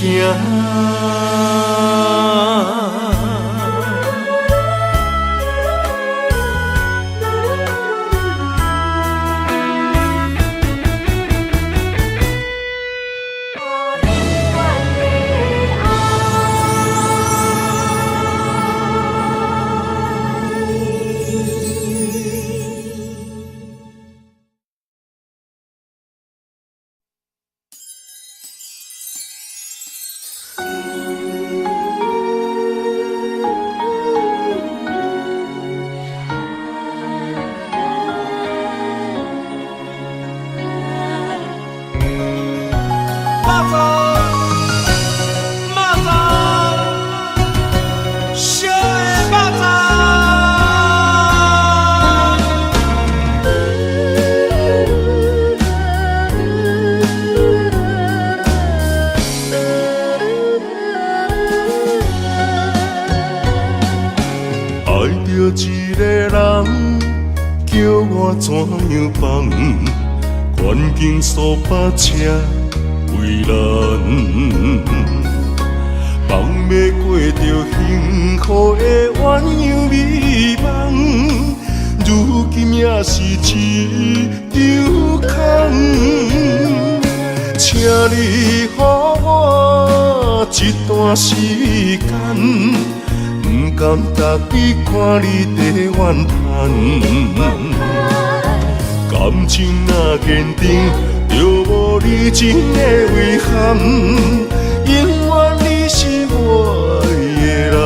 煞车为难，放袂过著幸福的鸳鸯美梦，如今也是一场空。请你予我一段时间，不甘逐日看你在怨叹，感情若坚定，就無離情的遺憾，永遠你是我愛的人。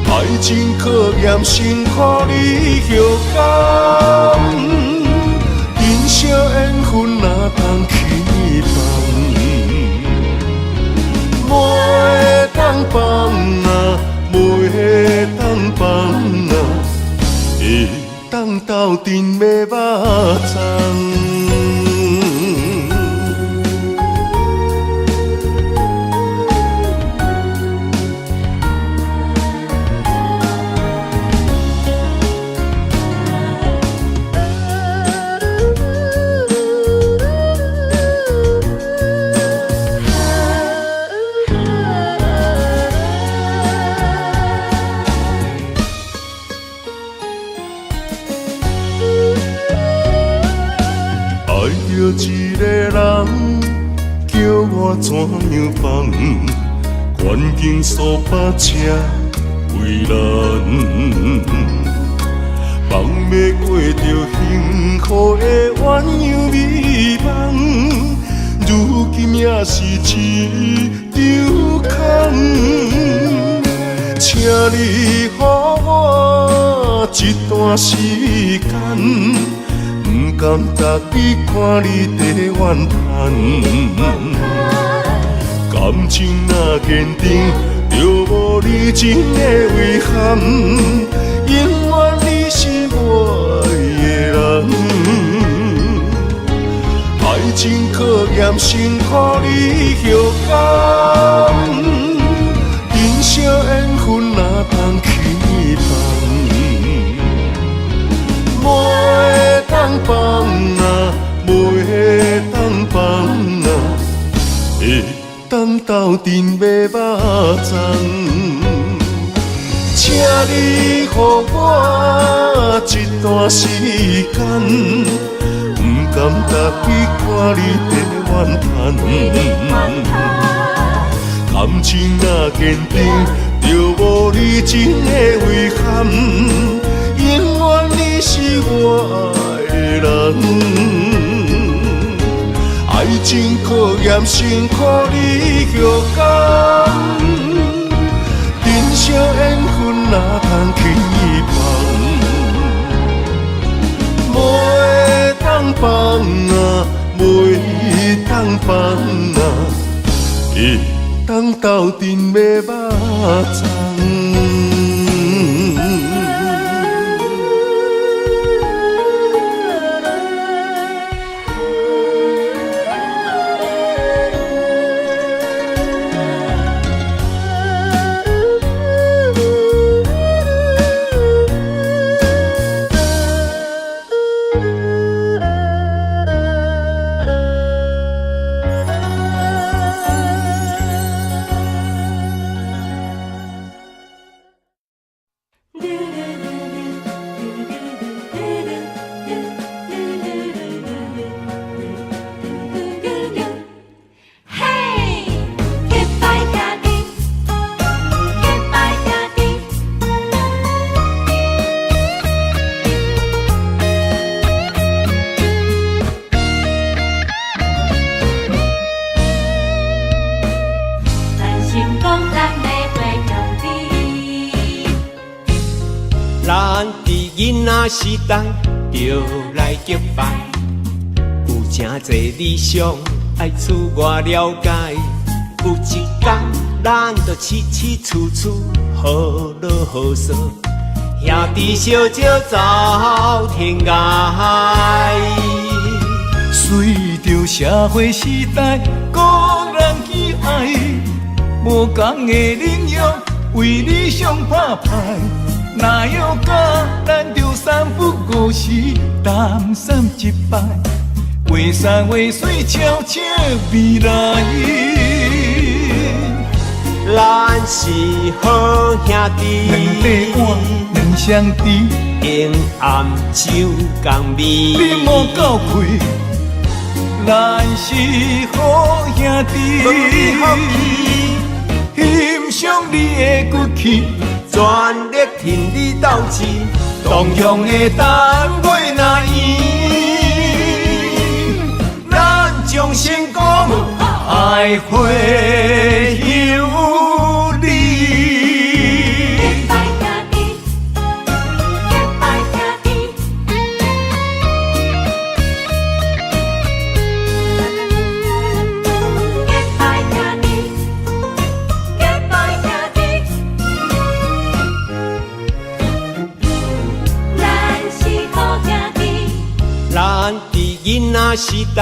愛情考驗辛苦你休工，珍惜緣分哪通去放？袂當放啊，袂當放啊，會當鬥陣的肉粽。一个人叫我怎樣放？環境煞百車為難，放袂過著幸福的鸳鸯美夢，如今也是一場空。請你予我一段時間，不甘逐日看你在怨嘆，感情若堅定，就無離情的遺憾，永遠你是我愛的人。愛情考驗辛苦你休工，珍惜緣分哪通去放？袂當放啊，袂當放啊，會當鬥陣的肉粽。請你予我一段時間，不甘逐日看你在怨嘆。感情若堅定，就無離情的遺憾，永遠你是我愛的人。愛情考驗辛苦你休工，珍惜緣分哪通去放？袂當放啊，袂當放啊，會當鬥陣的肉粽。咱佇囡仔時代就來結拜，有誠濟理想愛自我了解。有一工咱就起起厝厝好落好趖，兄弟相招走天涯。隨著社會時代，各人去愛，無仝的領域，為理想拍拼。若欲甲，咱就三不五時，擔心一擺，畫山畫水超越未來。咱是好兄弟，兩塊碗兩雙匙，永暗酒共味。你莫鬥氣，咱是好兄弟，欣賞你的骨氣，全力挺你鬥志，同鄉的等月若圓，咱將成功愛會有你。結拜兄弟，結拜兄弟，結拜兄弟，結拜兄弟，咱是好兄弟。咱佇囡仔時代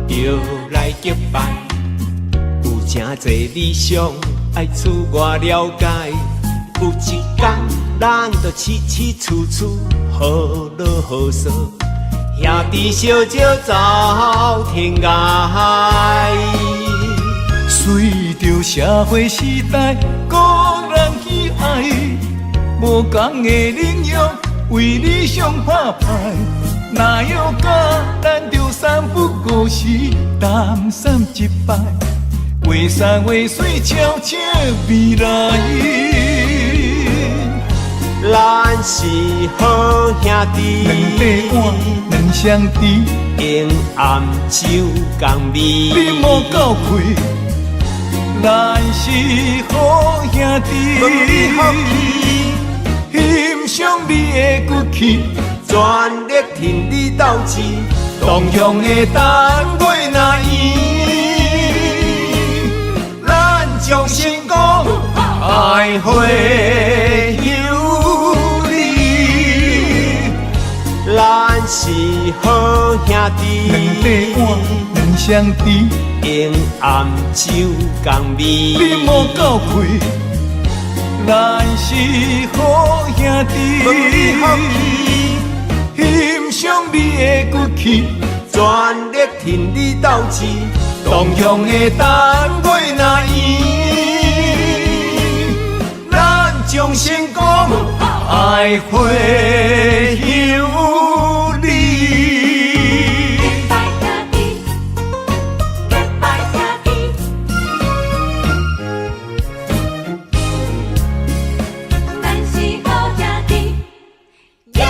就來結拜，有誠濟理想愛自我了解。有一工咱就起起厝厝好落好趖，兄弟相招走天涯。隨著社會時代，各人去愛，無仝的領域，為理想拍拼。若欲甲，咱就三不五時，擔心一擺，畫山畫水超越未來。咱是好兄弟，兩塊碗兩雙匙，永暗酒共味。你莫鬥氣，咱是好兄弟，欣賞你的骨氣，全力挺你鬥志，同鄉的等月若圓，咱將成功愛會有你。咱是好兄弟，兩塊碗兩雙匙，永暗酒共味。你莫鬥氣，咱是好兄弟，欣賞你的骨氣，全力挺你鬥志，同鄉的等月若圓，咱將成功愛會有你。結拜兄弟，結拜兄弟，咱是好兄弟，耶！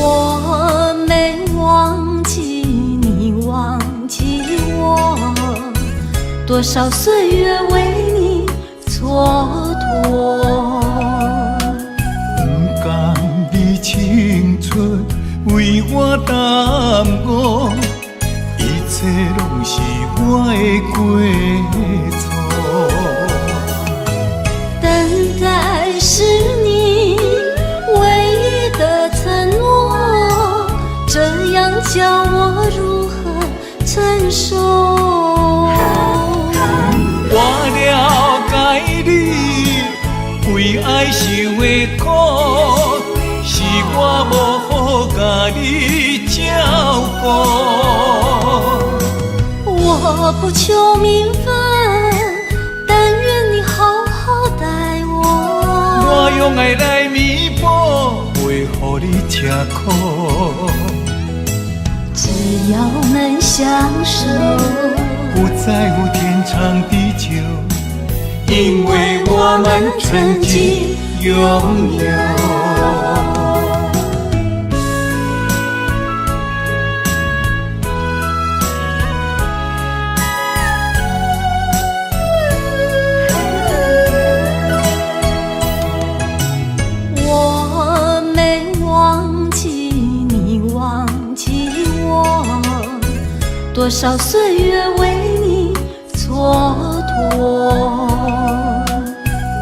我沒忘記你，忘記我，多少歲月為你蹉跎。不甘你青春為我耽誤，一切攏是我的過錯。等待是你唯一的承諾，這樣叫我如何承受？我了解你為愛受的苦，是我無好共你照顧。我不求名分，但願你好好待我。我用愛來彌補，袂予你吃苦。要能相守，不在乎天長地久，因為我們曾經擁有。我沒忘記你，忘記我，多少歲月為你蹉跎。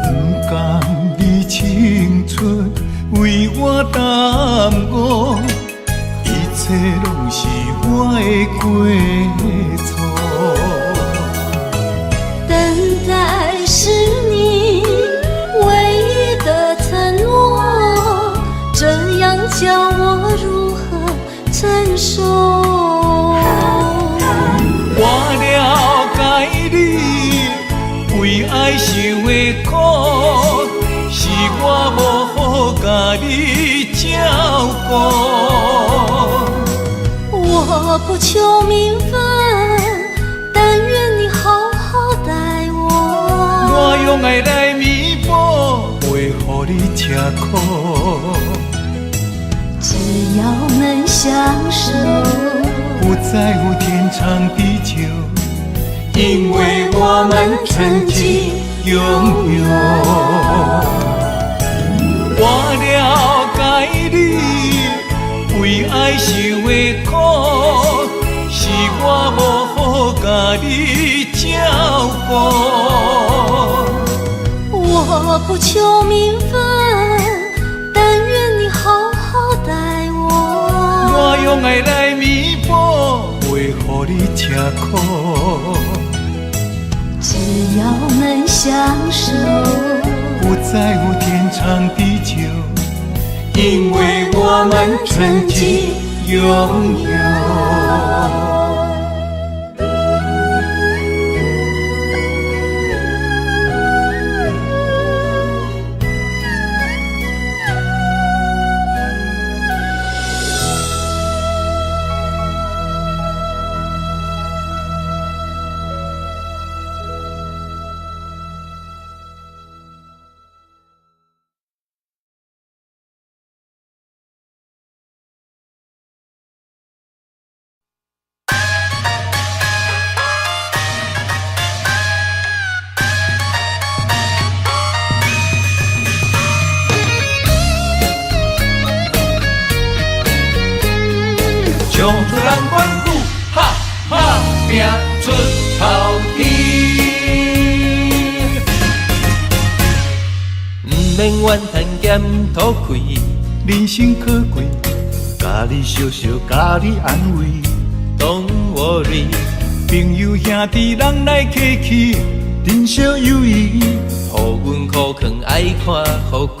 不甘你青春為我耽誤，一切攏是我的過錯。等待是你唯一的承諾，這樣叫我如何承受？我了解你為愛受的苦，是我無好共你照顧。我不求名分，但願你好好待我。我用愛來彌補，袂予你吃苦。只要能相守，不在乎天長地久，因為我們曾經擁有。我了解你為愛受的苦，是我無好共你照顧。我不求名分，但願你好好待我。我用愛來彌補，袂予你吃苦。只要能相守，不在乎天長地久，因為我們曾經擁有。唱出難關，呼哈哈，拼出頭天。毋免怨叹兼討氣，人生可貴，共你相惜，共你安慰。 Don't worry，朋友兄弟人來客氣，珍惜友誼，予阮苦囥愛看予開。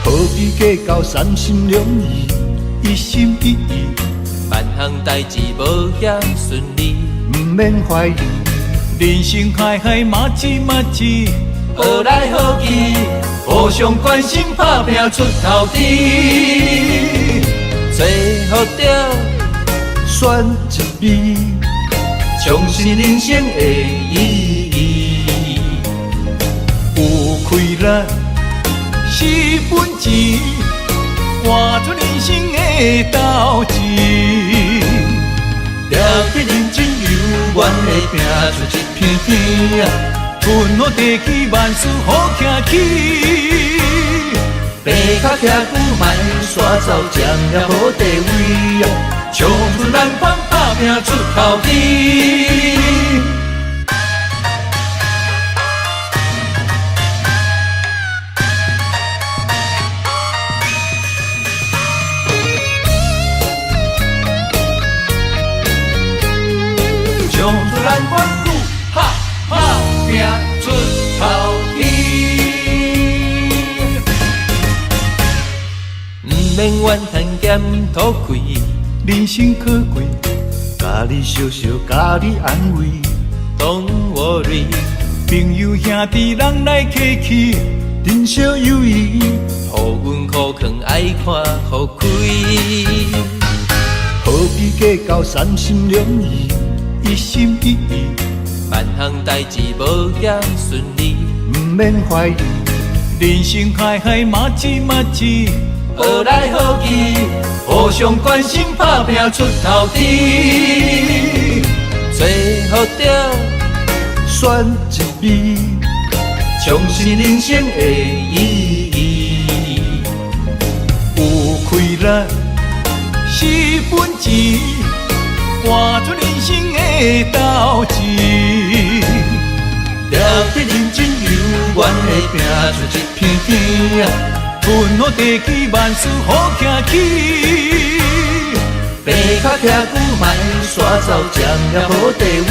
何必計較三心兩意，一心一意，萬項代誌無遐順利，毋免懷疑。人生海海麻糬麻糬，學來學去，互相關心，打拼出頭天。找予著選一味，重新人生的意義。有氣力是本錢，活出人生的鬥志。定得認真猶原會拼出一片天。吞好地氣，萬事好徛起。爬較徛久，莫煞走，占了好地位。衝出難關，打拼出頭天。衝出難關，呼哈哈，拼出頭天。毋免怨嘆兼討氣，人生可貴，共你相惜，共你安慰。 Don't worry，朋友兄弟人來客氣，珍惜友誼，予阮苦囥愛看予開。何比计较，三心两意，一心一意，万项代志无遐顺利，毋免怀疑。人生海海，麻子麻子，学来学去，互相关心，打拼出头天。最好着选一味，重新人生的意义。有气力是本钱，活出人生的斗志。抓得认真犹原会拼出一片天。吞好地基，万事好徛起。爬较徛久，莫煞走，占了好地位。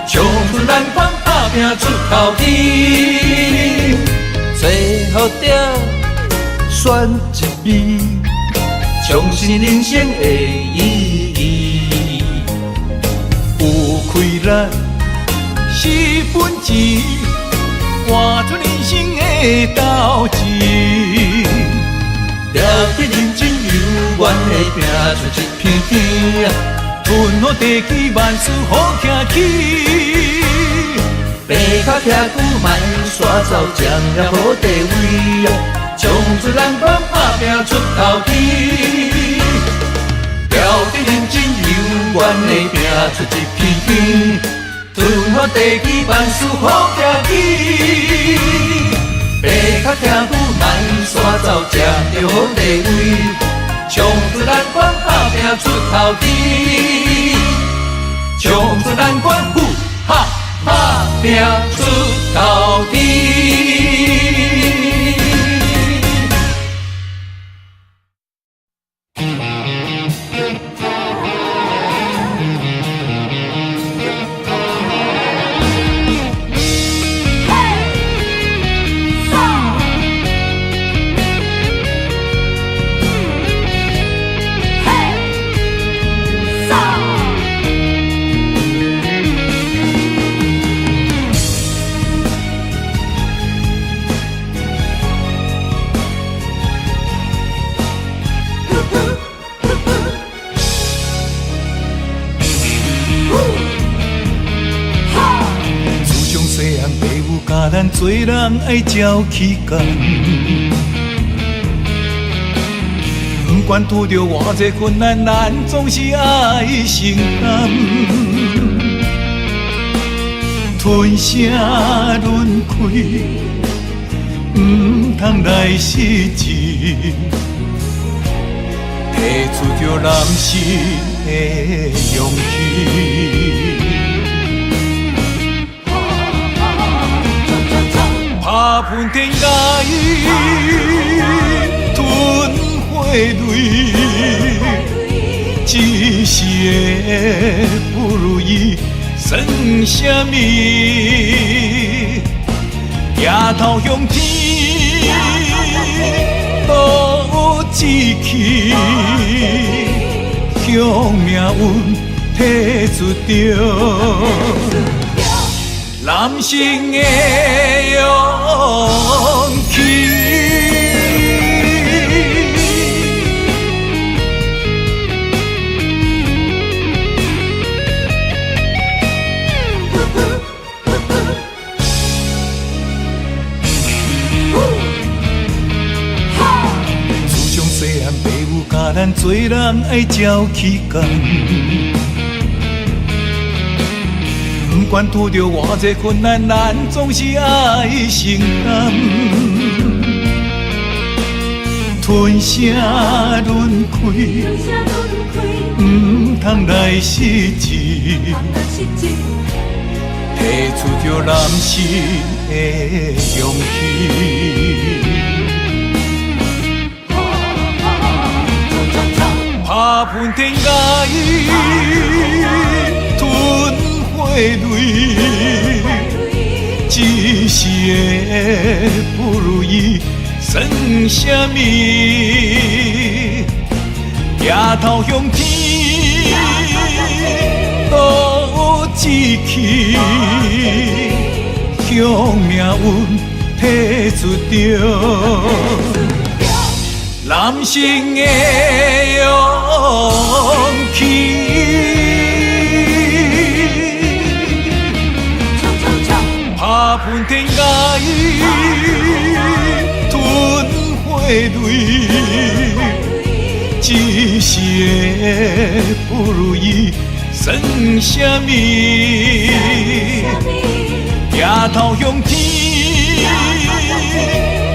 冲出难关，打拼出头天。最好着选一味，重新人生的意义。有气力是本钱，活出人生的斗志。抓得认真犹原会拼出一片天。吞好地基，万事好徛起。爬较徛久，莫煞走，占了好地位。冲出难关，打拼出头天。抓得认真犹原会拼出一片天。吞好地基，万事好徛起。爬较徛久，莫煞走，占著好地位。冲出难关，打拼出头天。冲出难关，呼哈打拼出头天。咱做人爱照起工，不管拄著偌济困难，咱总是爱承担。吞声忍气，毋通来失志，提出著男性的勇气。拍喷天涯，吞火泪，一时的不如意算啥物？抬头向天，落志气，向命运提出著男性的勇气。自从细汉，爸母教咱做人爱照起工。不管拄著偌济困难，咱总是爱承担。吞声忍气，毋通来失志，提出著男性的勇气。拍喷天涯，吞火泪，一时的不如意算啥物？抬头向天，落志气，向命运提出著男性的勇气。淚，一時的不如意算啥物？抬頭向天，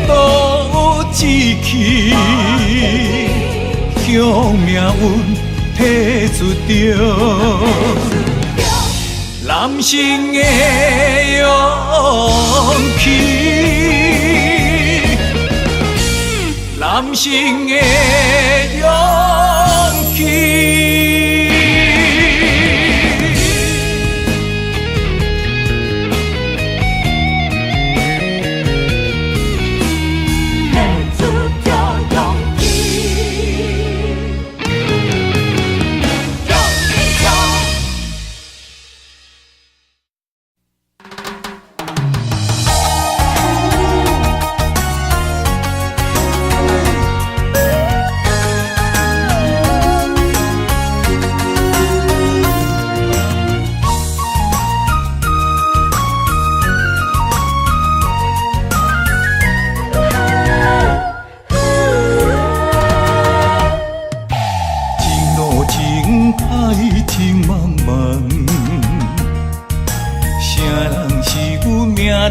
都有志氣，向命運提出著男性的勇氣，男性的勇氣。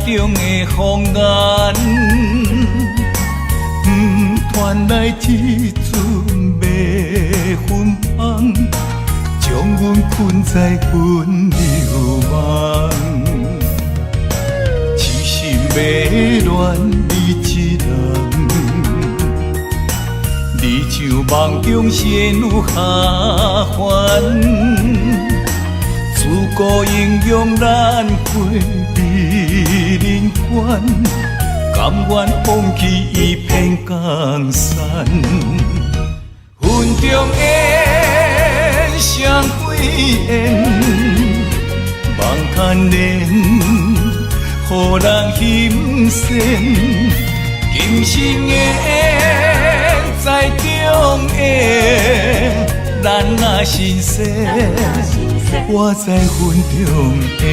中的风眼，不传来这阵袂芬芳，将阮困在温柔梦。痴心迷恋你一人，你像梦中仙女下凡。自古英雄难过美人关，甘愿放弃一片江山。云中雁，双归雁，梦牵连，予人心善。今生缘再重演，咱若神仙。我在云中雁。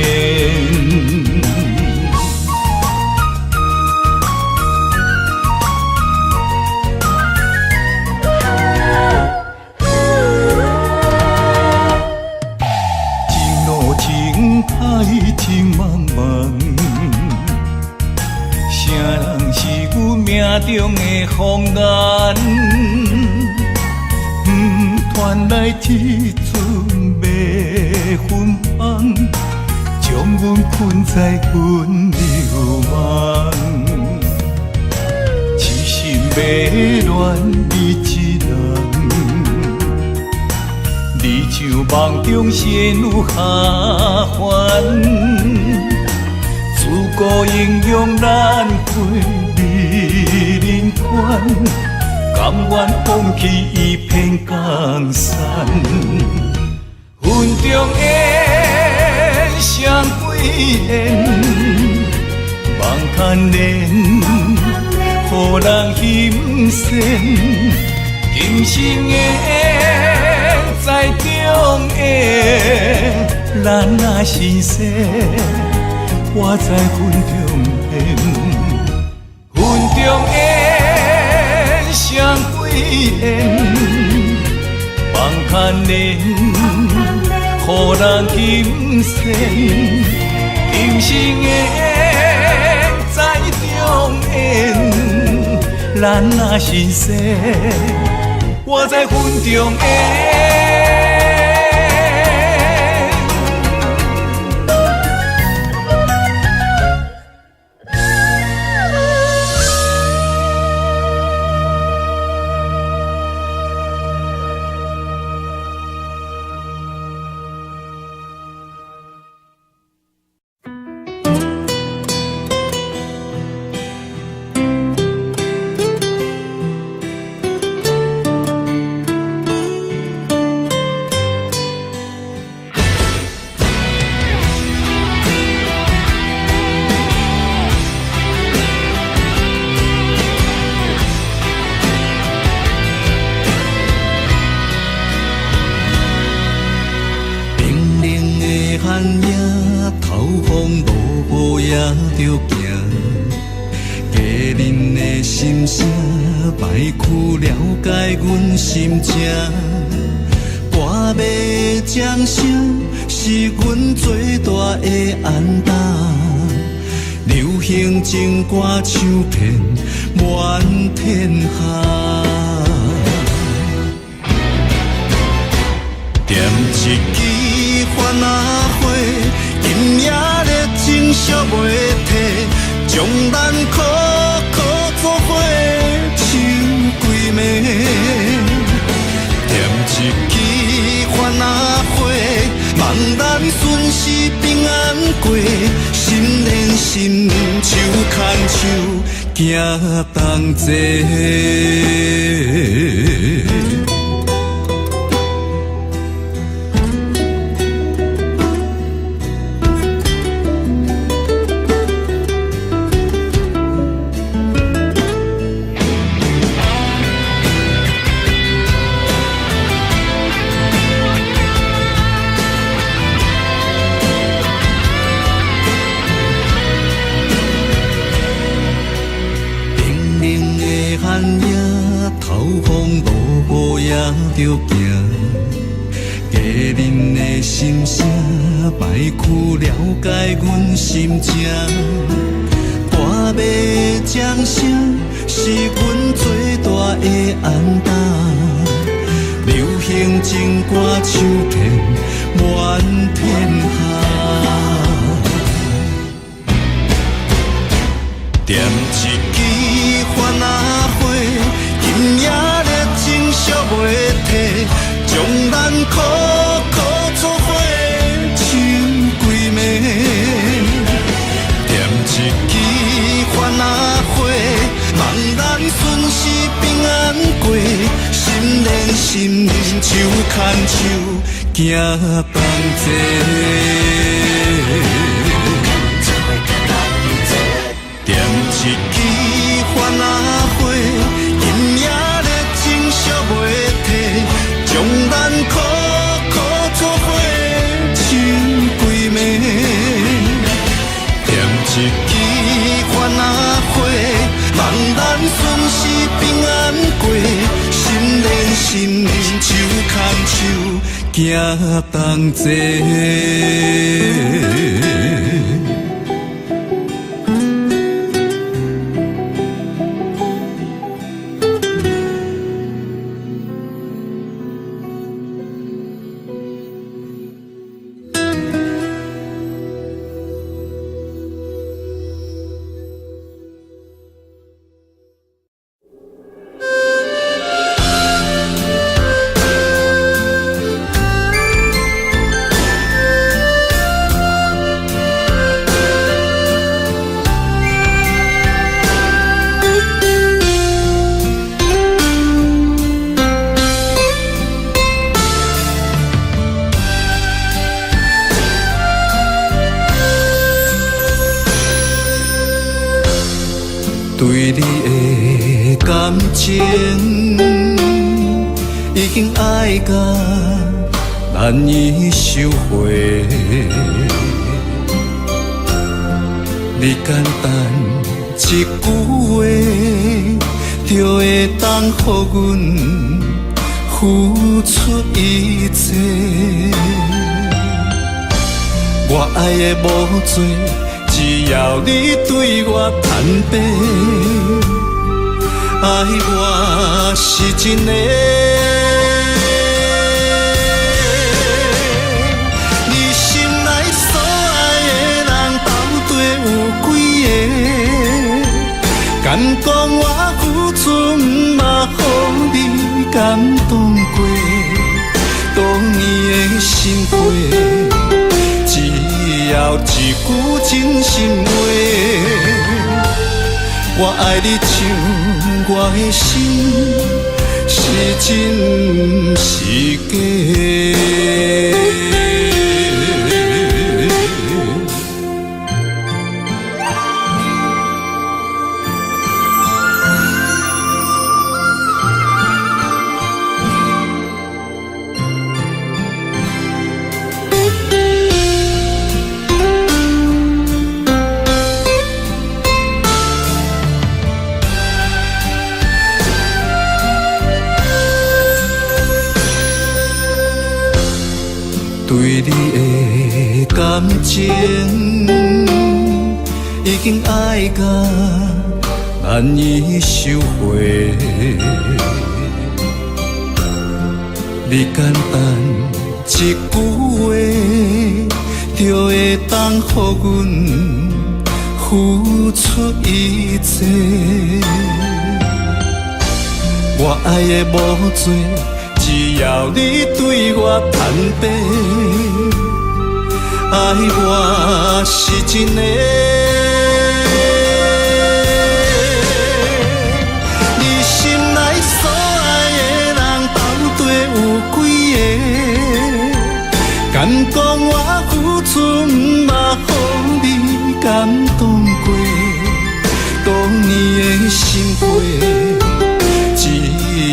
情路情海情茫茫，啥人是阮命中的风眼？不传来这阵袂芬芳，将阮困在温柔梦。痴心迷恋你一人，你像梦中仙女下凡。自古英雄难过美人关，甘愿放弃一片江山。云中雁，双归雁，梦牵连，予人心善。今生缘再重演，咱若神仙，我在云中雁。云中雁，双归雁，梦牵连，予人心善。今生缘再重演，咱若神仙，我在云中雁。雨也著行，家人的心声莫去了解阮心情。半暝钟声是阮最大的安胆，流行情歌唱遍满天下。点一支番仔花，今夜热情烧袂退，将咱苦苦做伙唱规暝。点一支番仔花，望咱顺时平安过，心连心，手牵手，行同齐。着行，家人的心声，莫去了解阮心情。半暝钟声是阮最大的安胆，流行情歌唱遍满天下。点一支番仔花，今夜热情烧袂退，将咱苦苦做伙唱规暝。点一支番仔花，望咱顺时平安过，心连心，手牵手，行同齐。点一支番仔花，今夜热情烧袂退，将咱苦苦做伙唱规暝。点一支番仔花，望咱顺时平安过，心连心，手牵手，行同齐。对你的感情已经爱甲难以收回，你简单一句话就会当予阮付出一切。我爱的无多，只要你对我坦白，爱我是真的。你心内所爱的人到底有几个？敢讲我付出嘛予你感动过？多年的心花，只要一句真心话，我爱你像我的心是真是假。對你的感情已經愛甲難以收回。你簡單一句話，就會當予阮付出一切。我愛的無多，只要你對我坦白，愛我是真的。你心內所愛的人到底有幾个？敢講我付出毋捌予你感動過？多年的心血，只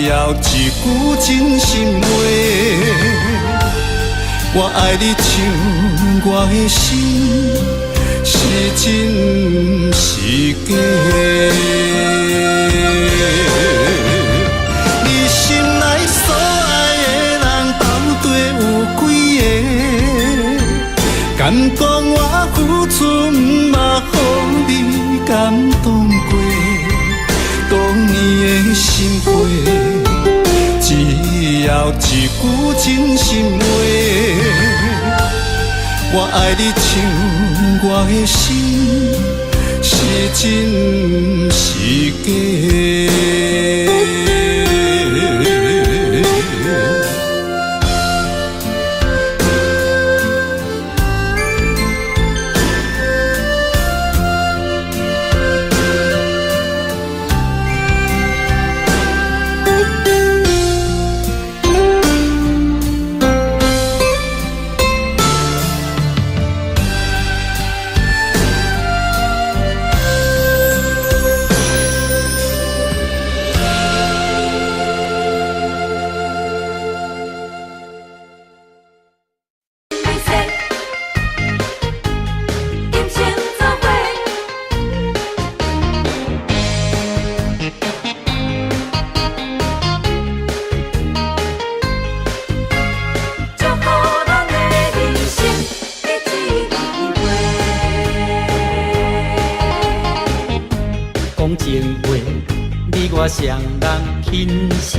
要一句真心話，我愛你像我的心是真是假？你心內所愛的人到底有幾个？敢講我付出毋捌予你感動過？多年的心血，只要一句真心話，我愛你像我的心是真是假？雙人輕聲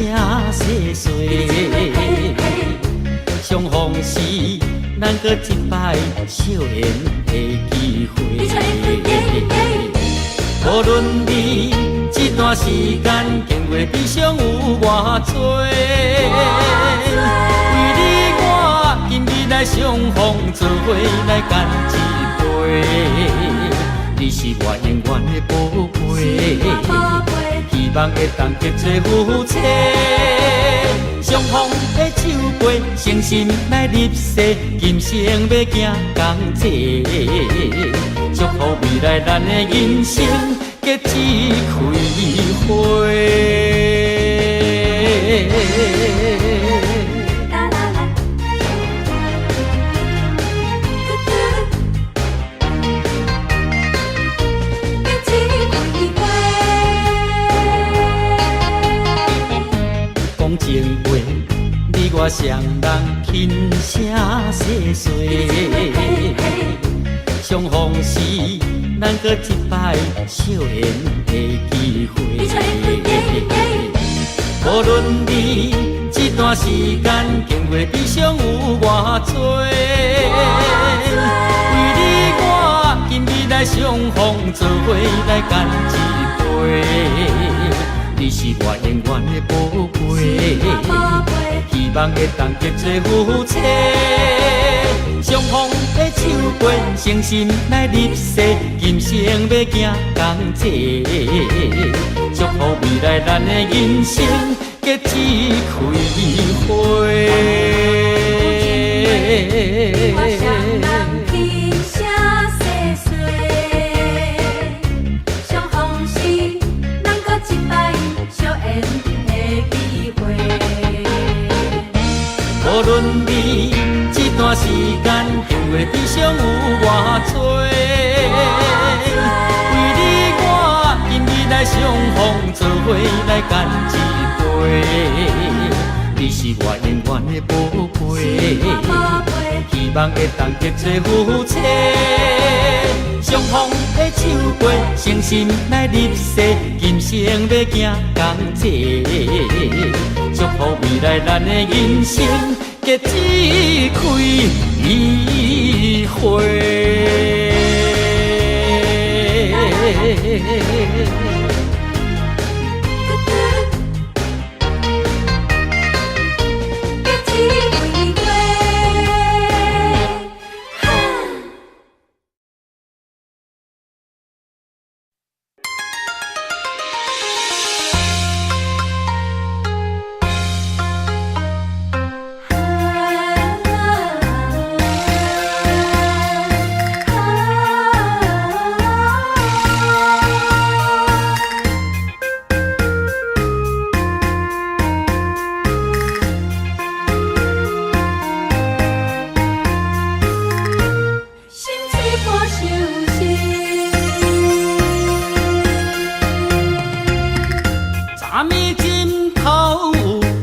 細細，相逢時咱閣一擺相緣的機會。無論你這段時間經過悲傷有偌多，為你我今日來相逢，做伙來乾一杯。你是我永遠的寶貝。希望會當結做夫妻，相逢的酒杯，誠心來立誓，今生欲行仝齊，祝福未來咱的人生結一開花。我雙人輕聲細細，相逢時咱閣一擺相緣的機會。無論你這段時間經過悲傷有偌多，為你我今日來相逢，做伙來乾一杯。你是我永遠的寶貝。希望會當結做夫妻，相逢的酒杯，誠心來立誓，今生欲行仝齊，祝福未來咱的人生結一開花。相逢時，咱閣一擺相緣的機會。無論你這段時間經過悲傷有偌多，為你我今日來相逢，做伙來乾一杯。你是我永遠的寶貝，希希望會當結做夫妻。雙方的手過，誠心來立誓，今生欲行仝齊。祝福未來咱的人生結一開花。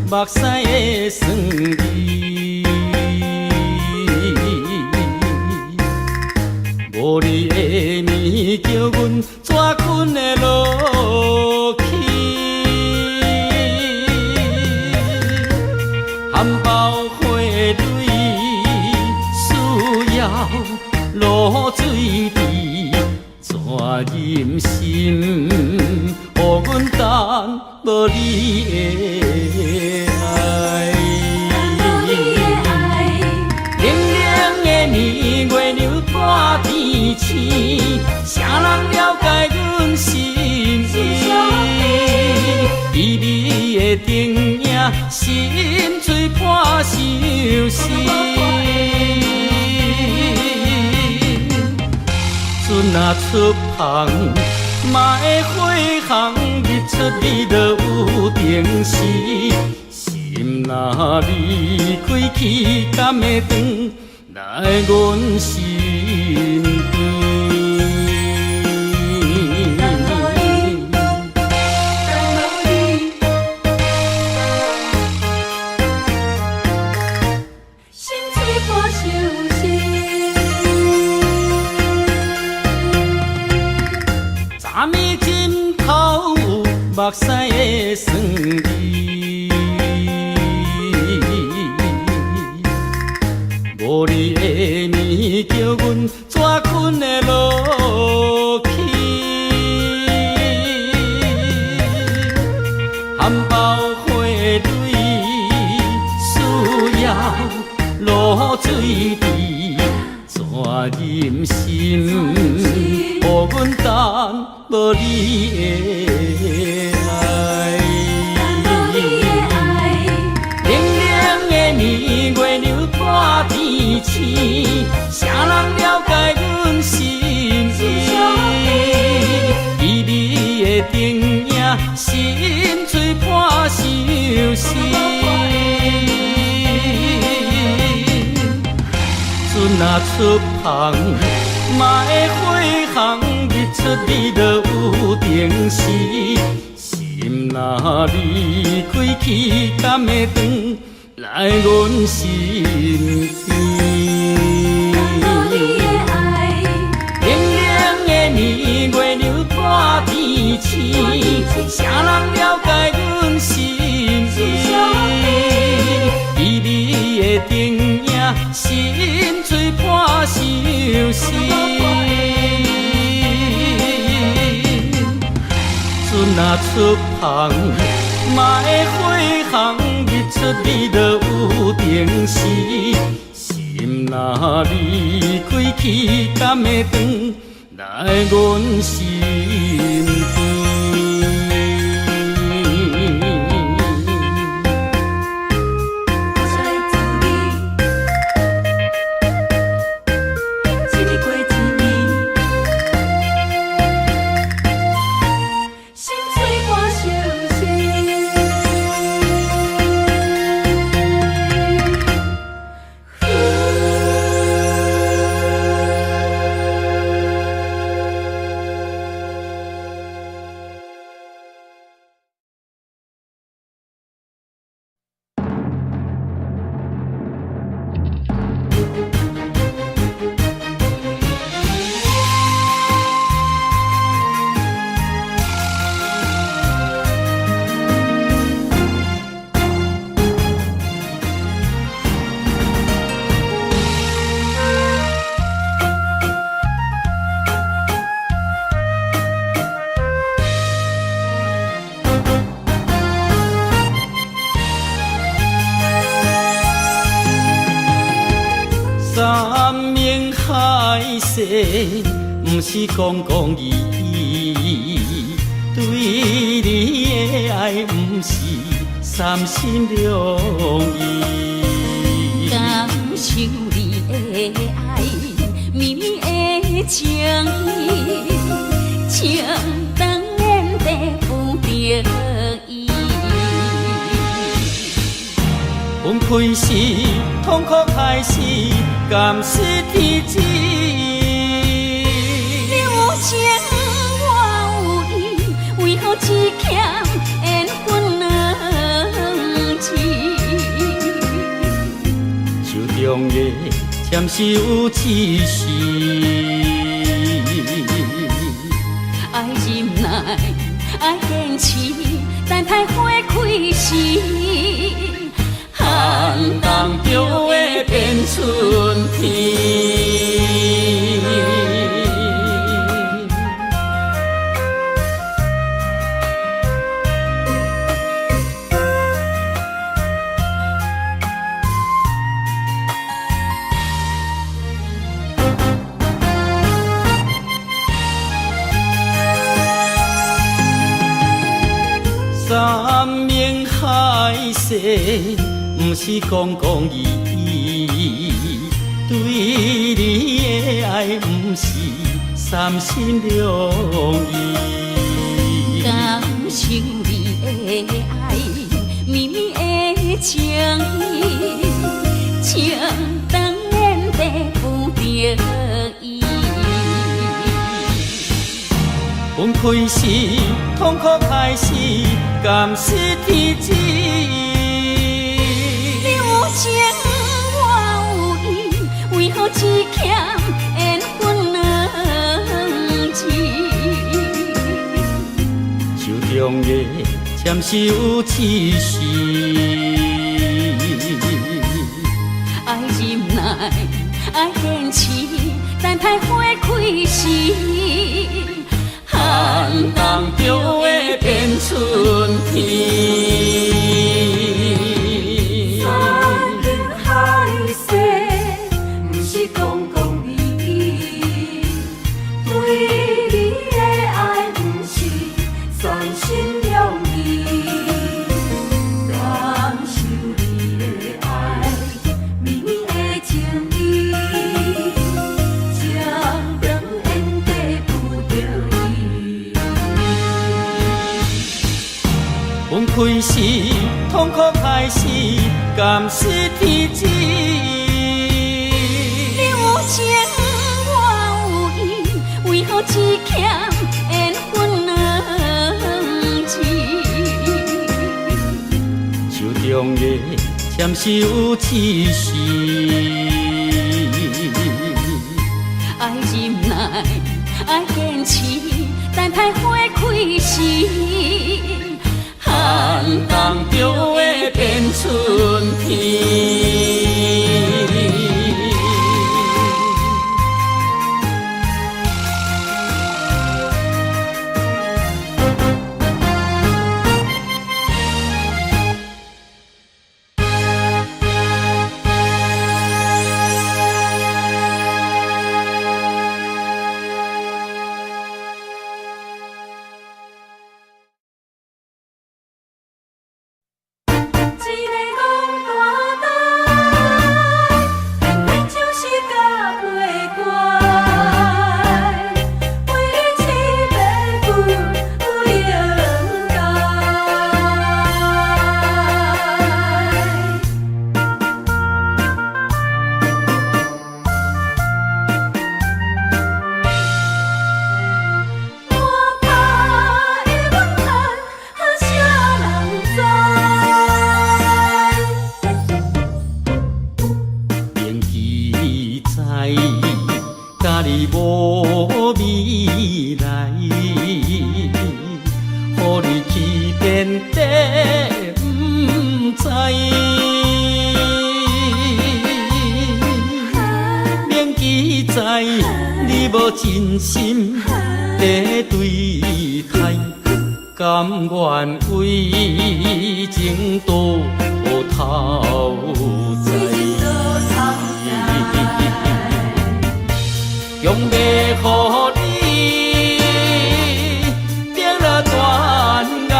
目屎的酸味，無你的暝，叫阮怎睏會落去？含苞花蕊需要露水滴，怎忍心予阮等無你的愛？冷冷的暝，月亮半天星，誰人了解阮心意？微微的燈影，心碎破相思。船若出航，嘛會回航，日出日落有定時。心若離開去，敢會轉來阮身邊？昨暝枕頭有目屎的酸味，無你的暝，叫阮怎睏會落去？含苞花蕊需要露水滴，怎忍心予阮等無你的愛？冷冷的暝，月亮半天星，誰人了解阮心意？微微的燈影，心碎破相思。船若出航，嘛會回航，日出日落有定時。心若離開去，敢會轉來阮身邊？冷冷的暝，月亮半天星，誰人了解阮心意？微微的燈影，心碎破相思。船若出航，嘛會回航，日出日落有定時。心若離開去，敢會轉來阮身邊？海誓，毋是講講而已。對你的愛，毋是三心兩意。感受你的愛，綿綿的情意，情長緣地不得已。分開時，痛苦開始，敢是天志？你有情，我有意，為何只欠緣分兩字？手中的暫時有一時，愛忍耐，愛堅持，等待花開時，寒冬就會變春天。山盟海誓，毋是講講而已。對你的愛，毋是三心兩意。感受你的愛，綿綿的情意，情長緣地不得已。分開時，痛苦開始，敢是天志？你有情，我有意，為何只欠緣分兩字？手中的暫時有一時，愛忍耐，愛堅持，等待花開時，寒冬就會變春天。山盟海誓，毋是講講而已。對你的愛，毋是三心兩意。感受你的愛，綿綿的情意，情長緣地不得已。分開時，痛苦開始，敢是天志？你有情，我有意，為何只欠緣分兩字？手中的暫時有一時，愛忍耐，愛堅持，等待花開時，寒冬就會變春天。一个戆大呆，偏偏就是甲袂乖，为你痴迷不应该。我拍的阮汉，啥人知？明知知，佮你無未來，予你去變的毋知。明知知你無真心在對待，甘願為情倒頭栽。强欲予你跌落断崖，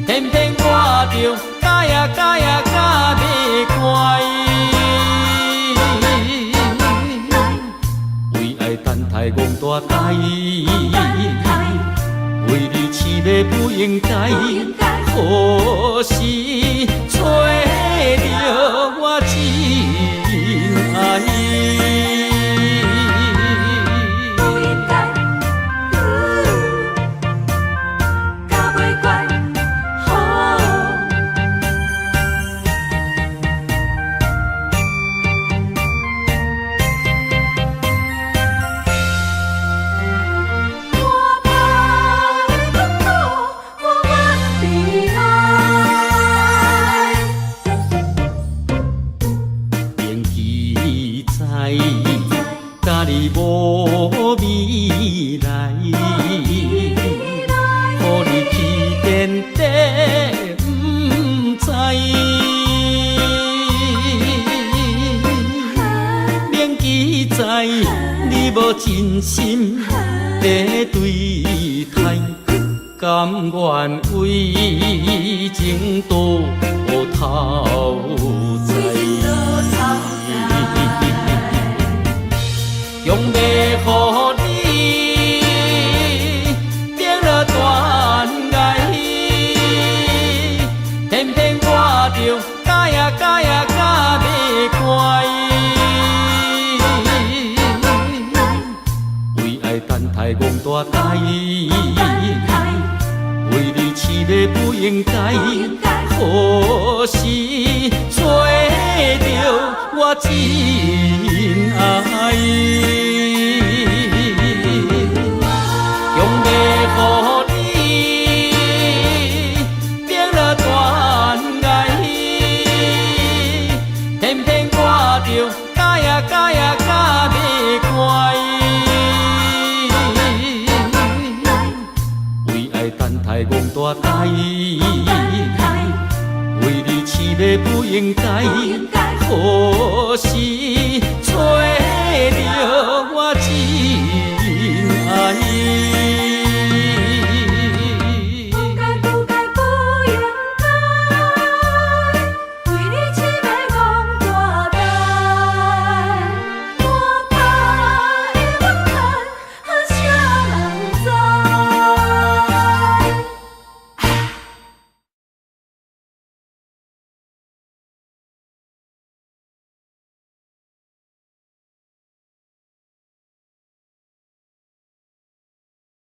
偏偏我著咬呀咬呀咬袂乖。為愛等待戇大呆，為你飼馬不應該，何時揣著我真愛？不應該，咬袂乖，吼。我怕你痛苦，我愿悲哀。明知知，佮你無未來，予你去天地毋知。明知知你無真心在對待，甘願為情倒頭栽。強欲予你跌落斷崖，偏偏我著咬呀咬呀咬袂乖。為愛等待戇大呆，為你飼馬不應該，何時揣著我真愛？強欲予你跌落斷崖，偏偏我著咬呀咬呀咬袂乖。為愛等待戇大呆，為你飼馬不應該，何時揣